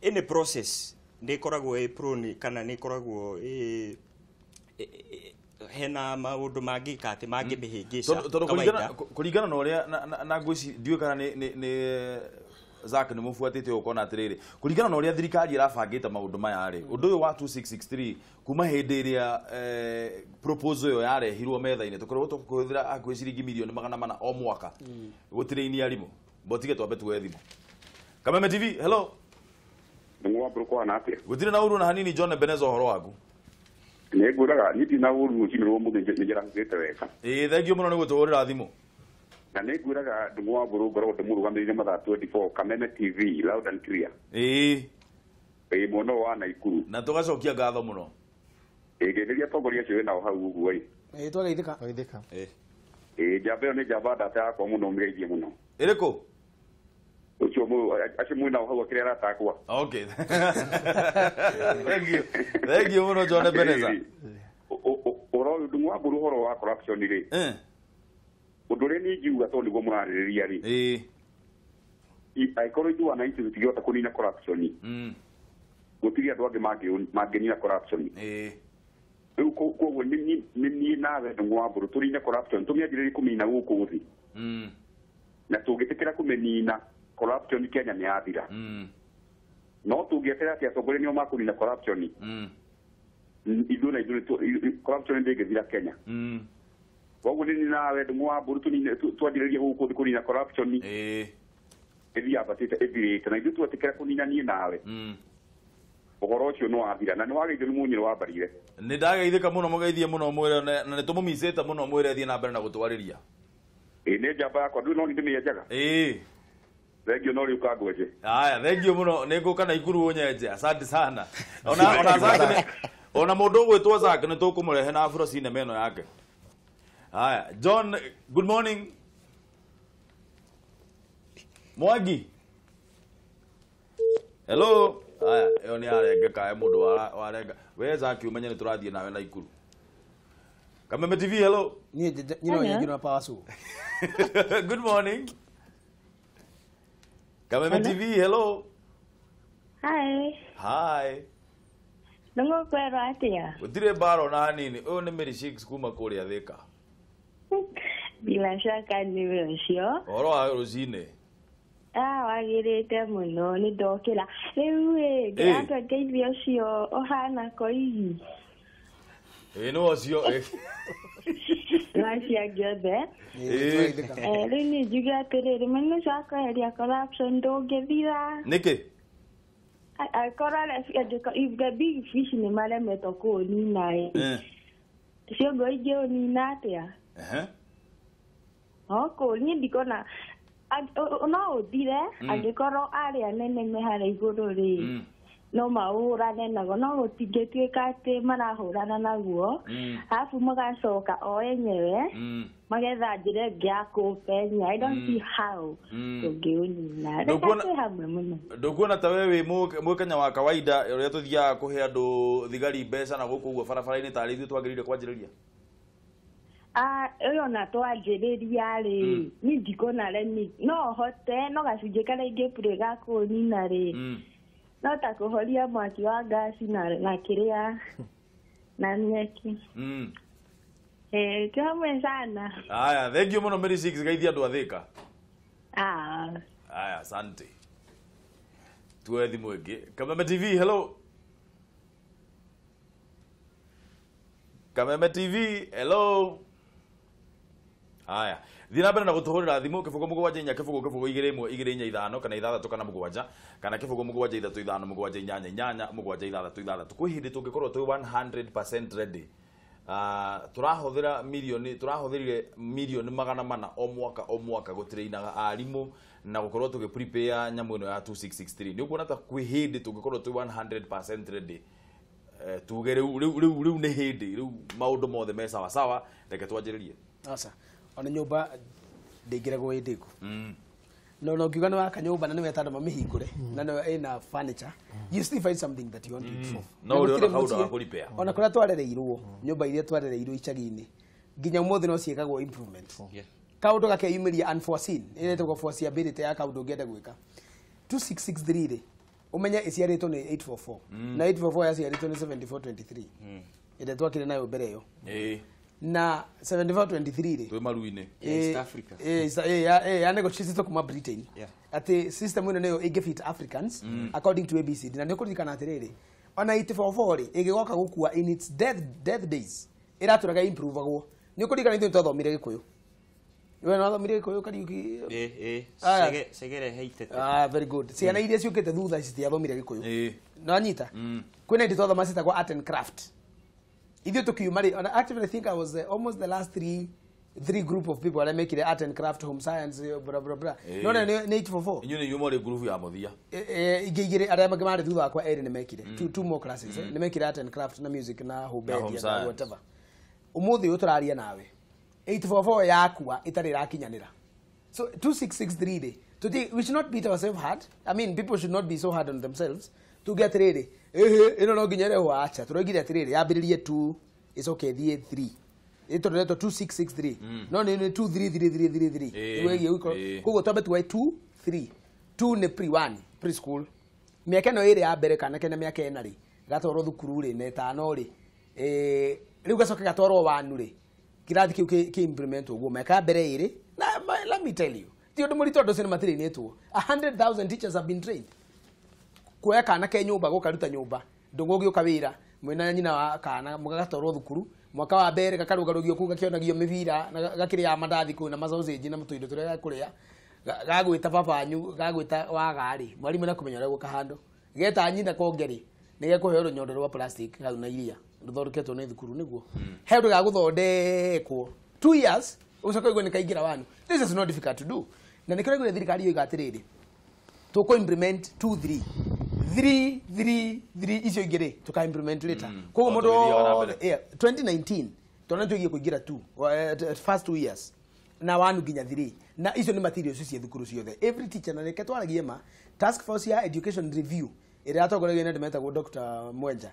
any process nĩ ĩkoragwo ĩ prone kana nĩ ĩkoragwo ĩ hena maũndũ mangĩka atĩ mangĩmĩhĩngĩca tondũ kũringana na ũrĩa na ngwĩci ndiũĩ kana nĩ Zack nĩ mũbuatĩte ũkona atĩrĩrĩ kũringana na ũrĩa thirikari ĩrabangĩte maũndũ maya rĩ ũndũ ũyũ wa 2663 kuma hĩndĩ ĩrĩa proposal ĩyo yarehirwo metha-inĩ tũkoragwo tũkĩhũthĩra hakuhĩ ciringi mirioni 400 o mwaka gũtirĩini arimũ mbotige twambe tuoe thimũ. Kameme TV, hello. Ndung'u wa Mbũrũ kũhana atĩa? Gũtirĩ na ũru na hanini John Ebenezer ũhoro waku. Nĩ ngwĩraga niĩ ndina ũru rũcinĩ rwa ũmũthĩ nĩ njĩrahũkĩte wega. Ĩĩ thengiũ mũno nĩ gũtũhũrĩra thimũ. Na nĩ ngwĩraga Ndung'u wa Mbũrũ ngoragwo ndĩmũrũgamĩrĩire mathaa 24 Kameme TV loud and clear. Ĩĩ. Ĩĩ mwena ũyũ wa Naikuru. Na tũgacokia ngatho mũno. Ĩĩ ngeithĩria atongoria acio wĩnao hau ũguo ĩ. Ĩĩ twageithĩka. Twageithĩka. Ĩĩ. Ĩĩ njamba ĩyo nĩ njamba ndata yakwa mũno mĩgeithie mũno. Ĩrĩkũ? Ũcio acio mwĩnao hau akĩrĩa arata akwa. Okay. Thank you. Thank you mũno John Ebenezer. Ũhoro ũyũ Ndung'u wa Mbũrũ ũhoro wa corruption rĩ. Ũndũ ũrĩa niĩ ingiuga tondũ nĩguo mũrarĩrĩria rĩ. Ĩĩ. Angĩkorwo ithuĩ wananchi tũtingĩhota kũnina corruption. Gũtirĩ andũ angĩ mangĩnina corruption. Ĩĩ. Rĩu koguo nĩ niĩ nawe Ndung'u wa Mbũrũ tũnine corruption tũmĩanjĩrĩrie kũmĩnina gũkũ thĩ. Na tũngĩtĩkĩra kũmĩnina corruption Kenya nĩ yathira. No tũngĩeterera atĩ atongoria nĩo makũnina corruption. Ithuĩ na ithuĩ corruption ndĩngĩthira Kenya. Koguo nĩ niĩ nawe Ndung'u wa Mbũrũ tũnine twanjĩrĩrie gũkũ thĩ kũnina corruption. Ĩĩ. Ĩthiĩ yambatĩte ĩthirĩte na ithuĩ twetĩkĩra kũnina niĩ nawe. Ũhoro ũcio nĩ wathira na nĩ wageithio nĩ Mũnyĩrĩ wa Mbarire. Nĩ ndageithĩka mũno mũgeithie mũno mwĩre na nĩ tũmũmicĩte mũno mwĩre thiĩ na mbere na gũtwarĩria. Ĩĩ nĩ njamba yakwa ndũĩ no nĩ ndĩmĩenjaga. Ĩĩ. Thengiũ no rĩu kangwenje. Haya, thengiũ mũno nĩ ngũka Naikuru ũnyenje. Asante sana. Ona Zack ona mũndũ ũgwĩtwo Zack nĩ tũkũmũrehe na afro cinema ĩno yake. Haya, John, good morning. Mwangi. Hello. Haya, ĩyo nĩ arengeka e mũndũ warenga. We Zack ũmenye nĩ tũrathiĩ nawe Naikuru. Kameme TV, hello. Niĩ no nyenjirwo na power saw. Good morning. Kameme TV, hello. Hi. Hi. Ndũngũkwerwo atĩa? Gũtirĩ mbara ona hanini. Ũyũ nĩ Mary Shakes kuma kũrĩa Thĩka. Bila shaka nĩwe ũcio. Ũhoro wa rũcinĩ? Ah, wagĩrĩte mũno nĩ ndokĩra. Rĩu ĩ, ndĩratwa ngeithio ũcio ũhana koigi. Ĩĩ nĩwe ũcio. Na acio angĩ othe. Rĩu niĩ njuge atĩrĩrĩ, mũrimũ ũcio wa kweheria corruption ndũngĩthira. Nĩkĩ? Akorwo if the big fish nĩ maremetwo kũũnina ĩ, ciongo ingĩũnina atĩa? No niĩ ndikona no ũthire angĩkorwo arĩa anene me harĩa igũrũ rĩ no mahũrane naguo, no gũtingĩtuĩka atĩ marahũrana naguo arabu magacoka o enyewe magetha njĩra ĩngĩ ya kũũpenya. I don't see how tũngĩũnina. Reke twĩ hamwe mũno. Ndũkuona ta we wĩ Mũkenya wa kawaida ũrĩa tũthiaga kũhe andũ thigari mbeca na gũkũ ũguo barabara-inĩ tarĩ ithuĩ twagĩrĩire kwanjĩrĩria? Ũyũ ona twanjĩrĩria rĩ niĩ ndikuona remi no hote no gacunjĩ karĩa ingĩplay ga kũũnina rĩ no ta kũhoria mwaki wa ngasi na kĩrĩa na nyeki. Twĩ hamwe sana. Haya, thank you mũno Mary Six, geithia andũ a Thĩka. Haya, asante. Tuoe thimũ ĩngĩ. Kameme TV, hello. Kameme TV, hello. Haya, thiĩ na mbere na gũtũhũrĩra thimũ 0 7 4 0 0 2 1 2 4 5 kana 6 kana 7 kana 0 7 3 5 7 8 8 7 6 6. Kwĩ hĩndĩ tũngĩkorwo twĩ 100% ready. Tũrahũthĩra milioni tũrahũthĩrire milioni 400 o mwaka o mwaka gũtrainaga arimũ na gũkorwo tũgĩ prepare nyamũ ĩno ya 2663. Nĩ ũkuona ta kwĩ hĩndĩ tũngĩkorwo twĩ 100% ready. Tuge rĩu rĩu rĩu rĩu nĩ hĩndĩ rĩu maũndũ mothe me sawa sawa, reke twanjĩrĩrie. Aca ona nyũmba ndĩingĩragwo ĩ ndĩku. No no ngiuga nĩ waka nyũmba na nĩ weta andũ mamĩhingũre na nĩ ĩna furniture, you still find something that you want to improve. No ũrĩ ona kaũndũ ga kũrepair. Ona kũrĩa twarereirwo nyũmba iria twarereirwo icagi-inĩ nginya ũmũthĩ no ciĩkagwo improvement. Kaũndũ gakeyumĩria unforeseen, ĩretagwo foreseeability ya kaũndũ ũngĩenda gwĩka. 2663 rĩ ũmenye ĩciarĩtwo nĩ 844 na 844 yaciarĩtwo nĩ 7423 ĩrĩa twakire nayo mbere ĩyo. Na 7423 rĩ twĩ maru-inĩ. East Africa. Ya negotiate kuma Britain. Atĩ system ĩno nĩyo ĩngĩfit Africans according to ABCD. Na nĩ ũkũririkana atĩrĩrĩ, ona 844 rĩ ĩgĩgoka gũkua in its death days ĩratũraga improve-agwo. Nĩ ũkũririkana ithuĩ twathomire Gĩkũyũ. We no wathomire Gĩkũyũ Kariuki? Segere heitete. Ah, very good. Ciana iria ciũkĩte thutha citiathomire Gĩkũyũ. No anyita. Kwĩna indo twathoma ciĩtagwo art and craft. Ithuĩ tũkiuma rĩ, ona actually I think I was almost the last three group of people arĩa mekire art and craft, home science, blah blah blah. No nĩ 844. Inyuĩ nĩ inyuĩ mwarĩ ngurubu ya mũthia. Ingĩ igĩrĩ arĩa mangĩ marĩ thutha wakwa erĩ nĩ mekire. Two more classes. Nĩ mekire art and craft na music na home na whatever. Ũmũthĩ ũyũ tũraria nawe 844 yakua ĩtarĩ ĩrakinyanĩra. So 2663 rĩ, we should not beat ourselves hard. I mean, people should not be so hard on themselves. Tuge atĩrĩrĩ, ĩno no nginya ĩrehwo, acha. Tũroigire atĩrĩrĩ, yambĩrĩrie 2 ĩcoke ĩthiĩ 3. Ĩtũroretwo 2663. No nĩ 23333. Koguo twambe tuoe 2 3. 2 nĩ pre 1, preschool. Mĩaka ĩno ĩrĩ ya mbere kana kena mĩaka ĩna rĩ, gatwarwo thukuru rĩ na ĩtano rĩ. Rĩu gacoke gatwarwo 1 rĩ. Kĩrathi kĩu kĩ implement ũguo mĩaka ya mbere ĩrĩ. Na let me tell you, ti ũndũ mũritũ andũ acio nĩ matirainĩtwo. 100,000 teachers have been trained. Kuoya kana ke nyũmba gũkaruta nyũmba, ndũgũgĩũka wĩra mwĩna nyina wa kana mũgagatwarwo thukuru mwaka wa mbere gakarũgarũgio kũu gakĩonagio mĩbira na gakĩrĩaga mandathi kũu na masausage na tũindo tũrĩa gakũrĩa, gagwĩta babanyu gagwĩta waga-rĩ, mwarimũ nĩakũmenya ũrĩa gũka handũ geta nyina konge rĩ, nĩgekũheo rũnyondo rwa plastic hau na iria rũthondeketwo nĩ thukuru nĩguo he ũndũ gagũthondekwo 2 years ũcoke ũigue nĩ kaingĩra wanu. This is not difficult to do. Na nĩkĩo ũraigua thirikari yoiga atĩrĩrĩ, tũkũ implement 2 3 3 3 3 icio ingĩ rĩ tũka implement later. Koguo mũndũ 2019 twana tũigie kũingĩra 2 first 2 years na 1 nginya 3 na icio nĩ materials cia thukuru ciothe every teacher. Na reke twaragie ma task force ya education review ĩrĩa yatongoragio nĩ andũ metagwo Dr. Mwenja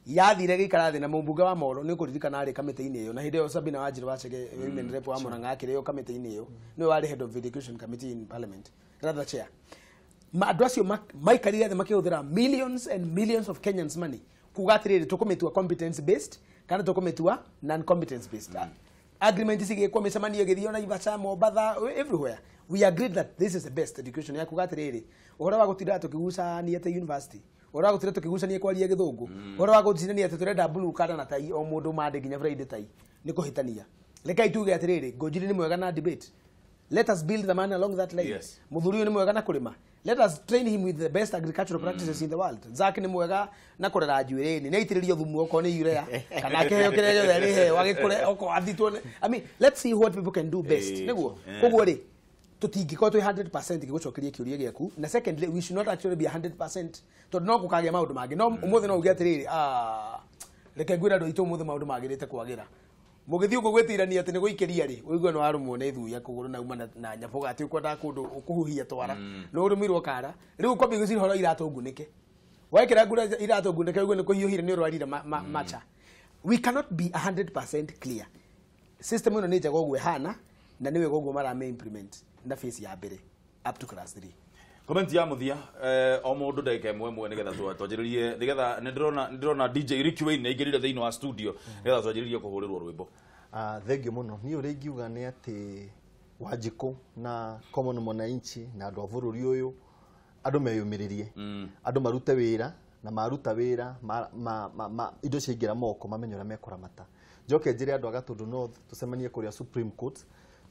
yathire gĩikara thĩ na mũmbunge wa Moro nĩ ũkũririkana arĩ kamĩtĩ-inĩ ĩyo, na hĩndĩ ĩyo Sabina Wanjiru Wachege women rep wa Murang'a akĩrĩ o kamĩtĩ-inĩ ĩyo, nĩwe warĩ head of education committee in parliament, rather chair. Andũ acio maikarire thĩ makĩhũthĩra millions and millions of Kenyans money kuga atĩrĩrĩ, tũkũmĩtua competence based kana tũkũmĩtua non competence based. Agreement cigĩkwo, mĩcemanio ĩgĩthio Naivasha, Mombatha, everywhere. We agreed that this is the best education ya kuga atĩrĩrĩ, ũhoro wa gũtinda tũkĩgucania ta university, ũhoro wa gũtinda tũkĩgucania kwaria gĩthũngũ, ũhoro wa gũtinania atĩ tũrenda blue kana na tai o mũndũ mande nginya Friday tai nĩ kũhĩtania. Rekei tuge atĩrĩrĩ, Ngũnjiri nĩ mwega na debate, let us build the man along that line. Mũthuri ũyũ nĩ mwega na kũrĩma, let us train him with the best agricultural practices in the world. Zack nĩ mwega na kũrera njuĩrĩ-inĩ, nĩ aitĩrĩrio thumu okorwo nĩ urea kana akĩheo kĩrĩa gĩothe arĩheo agĩkũre okorwo athitwo. I mean, let's see what people can do best. Nĩguo koguo rĩ, tũtingĩkorwo twĩ 100% gĩgũcokeria kĩũria gĩaku. Na secondly, we should not actually be 100% tondũ no gũkagĩa maũndũ mangĩ. No ũmũthĩ no uge atĩrĩrĩ, reke ngwĩre andũ aitũ ũmũthĩ maũndũ magĩrĩte kwagĩra. Mũgĩthiĩ ũguo gwĩtirania atĩ nĩ gũikĩria rĩ, ũigue nĩ warũmwo nĩ thuya kũgũrũ na uma na nyabũga atĩ ũkwendaga kũndũ ũkũhuhia twara, nĩ ũrũmirwo kara. Rĩu ũkwambia gwĩciria ũhoro iratũ ngunĩke. Wekĩra ngura iratũ ngunĩke ũigue nĩ kũhiũhire nĩ ũrwarire macha. We cannot be 100% clear. System ĩno nĩ njega ũguo ĩhana na nĩ wega ũguo marame implement na phase ya mbere up to class 3. Comment ya muthia o mundu ndagika ĩmwe ĩmwe nigetha twanjĩrĩrie, nigetha nĩ ndĩrona DJ Ricky Wayne aingĩrire thĩinĩ wa studio nigetha twanjĩrĩrie kũhũrĩrwo rwĩmbo. Thengiũ mũno. Niĩ ũrĩa ingiuga nĩ atĩ Wanjikũ na common mwananchi na andũ a bũrũri ũyũ, andũ meyũmĩrĩrie, andũ marute wĩra, na maruta wĩra indo ciaingĩra moko mamenye ũrĩa mekũramata. Njoke njĩre andũ a Gatũndũ North tũcemanie kũrĩa Supreme Court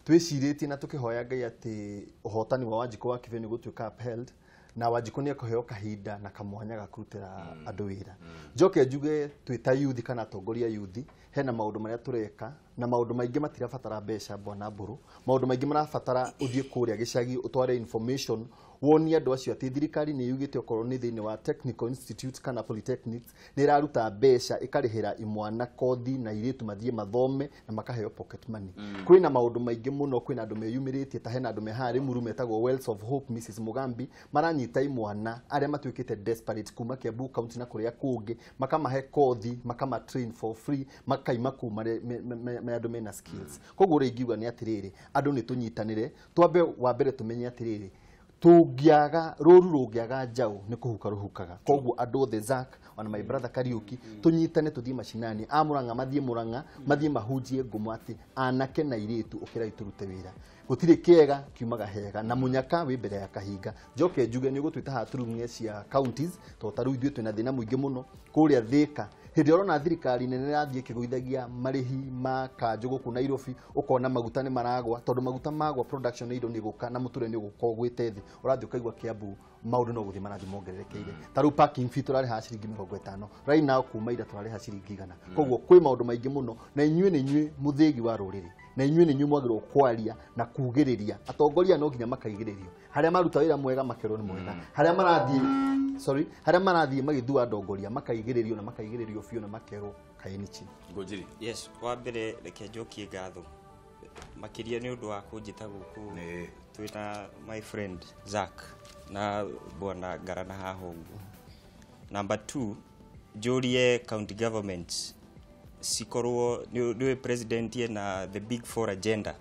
twĩcirĩtie na tũkĩhoya Ngai atĩ ũhotani wa Wanjikũ wa Kĩbĩ nĩ gũtuĩka upheld na Wanjikũ nĩ ekũheo kahinda na kamwanya ga kũrutĩra andũ wĩra. Njoke njuge twĩ ta youth kana atongoria youth, hena maũndũ marĩa tũreka na maũndũ maingĩ matirabatara mbeca bwana Mbũrũ, maũndũ maingĩ marabatara ũthiĩ kũrĩa gĩcagi ũtware information, wonie andũ acio atĩ thirikari nĩ yugĩte okorwo nĩ thĩinĩ wa technical institute kana polytechnics nĩ ĩraruta mbeca ĩkarĩhĩra imwana kothi na airĩtu mathiĩ mathome na makaheo pocket money. Kwĩna maũndũ maingĩ mũno, kwĩna andũ meyumĩrĩtie ta hena andũ me haha Rĩmuru metagwo Wells of Hope Mrs Mugambi, maranyita imwana arĩa matuĩkĩte desperate kuma Kiambu county na kũrĩa kũngĩ, makamahe kothi, makama train for free, makaima kuu me andũ mena skills. Koguo ũrĩa ingiuga nĩ atĩrĩrĩ, andũ nĩ tũnyitanĩre, twambe wa mbere tũmenye atĩrĩrĩ, Tũngĩaga rũru rũngĩaga njaũ nĩ kũhuka rũhukaga. Koguo andũ othe Zack ona my brother Kariuki tũnyitane tũthiĩ macinani, a Murang'a mathiĩ Murang'a, mathiĩ mahunjie ngumo atĩ anake na airĩtu ũkĩrai tũrute wĩra. Gũtirĩ kĩega kiumaga hega na mũnyaka wĩ mbere ya kahinga. Njoke njuge nĩ ũgũtwĩta haha tũrung'e cia counties tondũ ta rĩu ithuĩ twĩna thĩna mũingĩ mũno kũrĩa Thĩka. Hĩndĩ ĩrĩa ũrona thirikari nene ĩrathiĩ ĩkĩgũithagia marĩhi ma kanjũ gũkũ Nairobi, ũkona maguta nĩ maragwa, tondũ maguta magwa production ya indo nĩ ĩgũka na mũtũrĩre nĩ ũgũkorwo ũgwĩte thĩ. Ũrathiĩ ũkaigua Kiambu maũndũ no gũthiĩ marathiĩ mongererekeire. Ta rĩu parking fee tũrarĩhaga ciringi 50, right now kuma ira tũrarĩha ciringi 100. Koguo kwĩ maũndũ maingĩ mũno na inyuĩ nĩ inyuĩ mũthĩgi wa rũrĩrĩ, na inyuĩ nĩ inyuĩ mwagĩrĩirwo kwaria na kugĩrĩria atongoria no nginya makaigĩrĩrio. Harĩa maruta wĩra mwega makerwo nĩ mwega, harĩa marathiĩ sorry, harĩa marathiĩ magĩthua ndongoria makaigĩrĩrio na makaigĩrĩrio biũ na makerwo kaĩ chini. Ngũnjiri. Yes, wa mbere reke njokie ngatho makĩria nĩ ũndũ wa kũnjĩta gũkũ twĩna my friend Zack na bwana Ngarana haha ũguo. Number 2, njũrie county governments cikorwo nĩwe president na the big four agenda.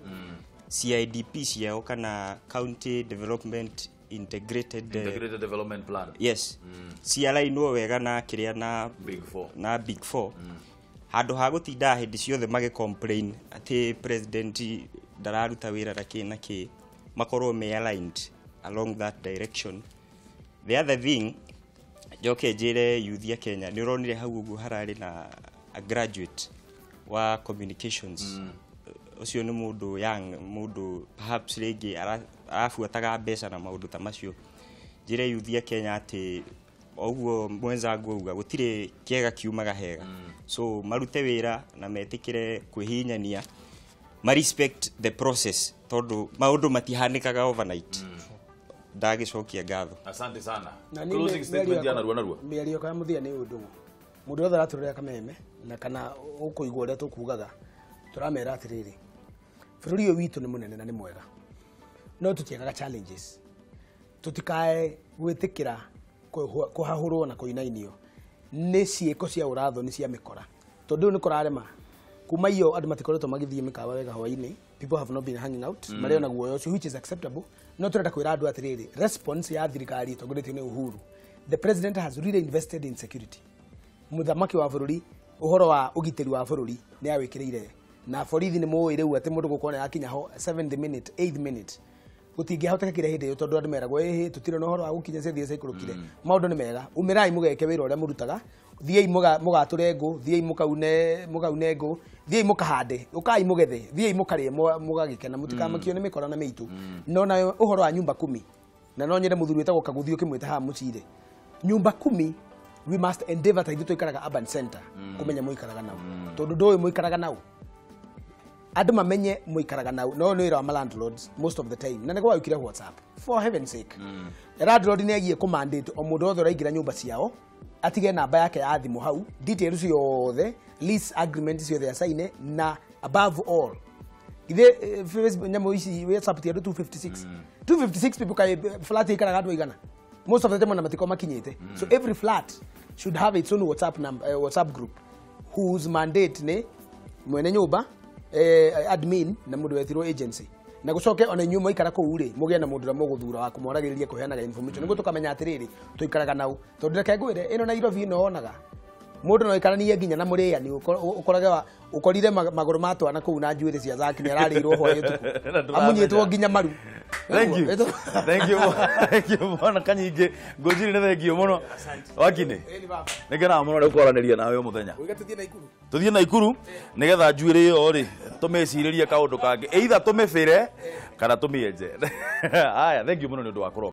CIDP ciao kana County Development Integrated Development Plan. Yes. Ciarainwo wega na kĩrĩa na Big Four. Na Big Four. Handũ ha gũtinda hĩndĩ ciothe magĩ complain atĩ president ndararuta wĩra na kĩ na kĩ, makorwo me aligned along that direction. The other thing njoke njĩre youth ya Kenya, nĩ ũronire hau ũguo hararĩ na a graduate wa communications. Ũcio nĩ mũndũ young, mũndũ perhaps rĩngĩ arabuataga mbeca na maũndũ ta macio. Njĩre youth ya Kenya atĩ oguo mwenzangu auga gũtirĩ kĩega kiumaga hega. So marute wĩra na metĩkĩre kwĩhinyania, ma respect the process tondũ maũndũ matihanĩkaga overnight. Ndagĩcokia ngatho. Asante sana. Closing statement ya narua narua. Mĩario ya mũthia nĩ ũndũ mũndũ wothe aratũrĩra kameme na kana ũkũigua ũrĩa tũkugaga, tũramera atĩrĩrĩ, bũrũri ũyũ witũ nĩ mũnene na nĩ mwega, no tũtiagaga challenges. Tũtikae gwĩtĩkĩra kũhahũrwo na kũinainio nĩ ciĩko cia ũrathoni cia mĩkora, tondũ nĩ kũrarema kuma iyo andũ matikoretwo magĩthiĩ mĩkawa wega hwaĩ-inĩ. People have not been hanging out, marĩ ona guoya ũcio, which is acceptable. No tũrenda kwĩra andũ atĩrĩrĩ, response ya thirikari ĩtongoretio nĩ Uhuru, the president has really invested in security. Mũthamaki wa bũrũri ũhoro wa ũgitĩri wa bũrũri nĩ awĩkĩrĩire, na borithi nĩ mũĩ rĩu atĩ mũndũ gũkorwo nĩ ho 7th minute 8th minute gũtingĩhoteka kĩrĩa hĩndĩ ĩyo, tondũ andũ meragwo ĩhĩ tũtirĩ na ũhoro wa gũkinya ciathiĩ ciaikũrũkire. Maũndũ nĩ mega, umĩrai mũgeke wĩra ũrĩa mũrutaga, thiĩi mũgatũre ngũ, thiĩi mũkaune ngũ, thiĩi mũkahande, ũkai mũgethe, thiĩi mũkarĩe mũgagĩkena, mũtikamakio nĩ mĩkora na mĩitũ. No nayo ũhoro wa nyumba kumi, na no nyende mũthuri wĩtagwo Kaguthi ũkĩmwĩta haha mũcire, nyumba kumi we must endeavor ta ithuĩ tũikaraga urban center kũmenya mũikaraga nau, tondũ ndũĩ mũikaraga nau, andũ mamenye mũikaraga nau. No nĩ wĩra wa landlords most of the time, na nĩguo waukire WhatsApp, for heaven's sake. Landlord nĩ agiĩ kũmandate o mũndũ wothe ũraingĩra nyũmba ciao atige namba yake ya thimũ hau, details ciothe, lease agreement ciothe asaine, na above all githĩ Facebook nyamũ ici WhatsApp ti andũ 256 256 people kai flat ikaraga andũ aigana, most of the time ona matiko makinyĩte. So every flat should have its own WhatsApp number, WhatsApp group whose mandate nĩ mwene nyũmba, admin na mũndũ wetirwo agency, na gũcoke ona inyuĩ mwaikara kũu rĩ mũgĩe na mũndũ ũrĩa mũgũthura wa kũmwaragĩrĩria kũheanaga information nĩguo tũkamenya atĩrĩrĩ tũikaraga nau. Tondũ reke ngwĩre ĩno Nairobi ĩno wonaga mũndũ no aikaranie nginya na mũrĩani, ũkorage ũkorire magũrũ ma twana kũu na njuĩrĩ cia Zack nĩ ararĩirwo hwaĩ ũtukũ amunyĩtwo nginya maru. Thank you. Thank you. Thank you bwana Kanyingĩ. Ngũnjiri nĩ thank you mũno. Wakini. Nĩ ngenaga mũno rĩu kwaranĩria nawe mũthenya. Ũiga tũthiĩ Naikuru. Tũthiĩ Naikuru nĩgetha njuĩrĩ ĩyo rĩ tũmĩcirĩrie kaũndũ kangĩ, either tũmĩbĩre kana tũmĩenje. Haya, thank you mũno nĩ ũndũ wa kũroka.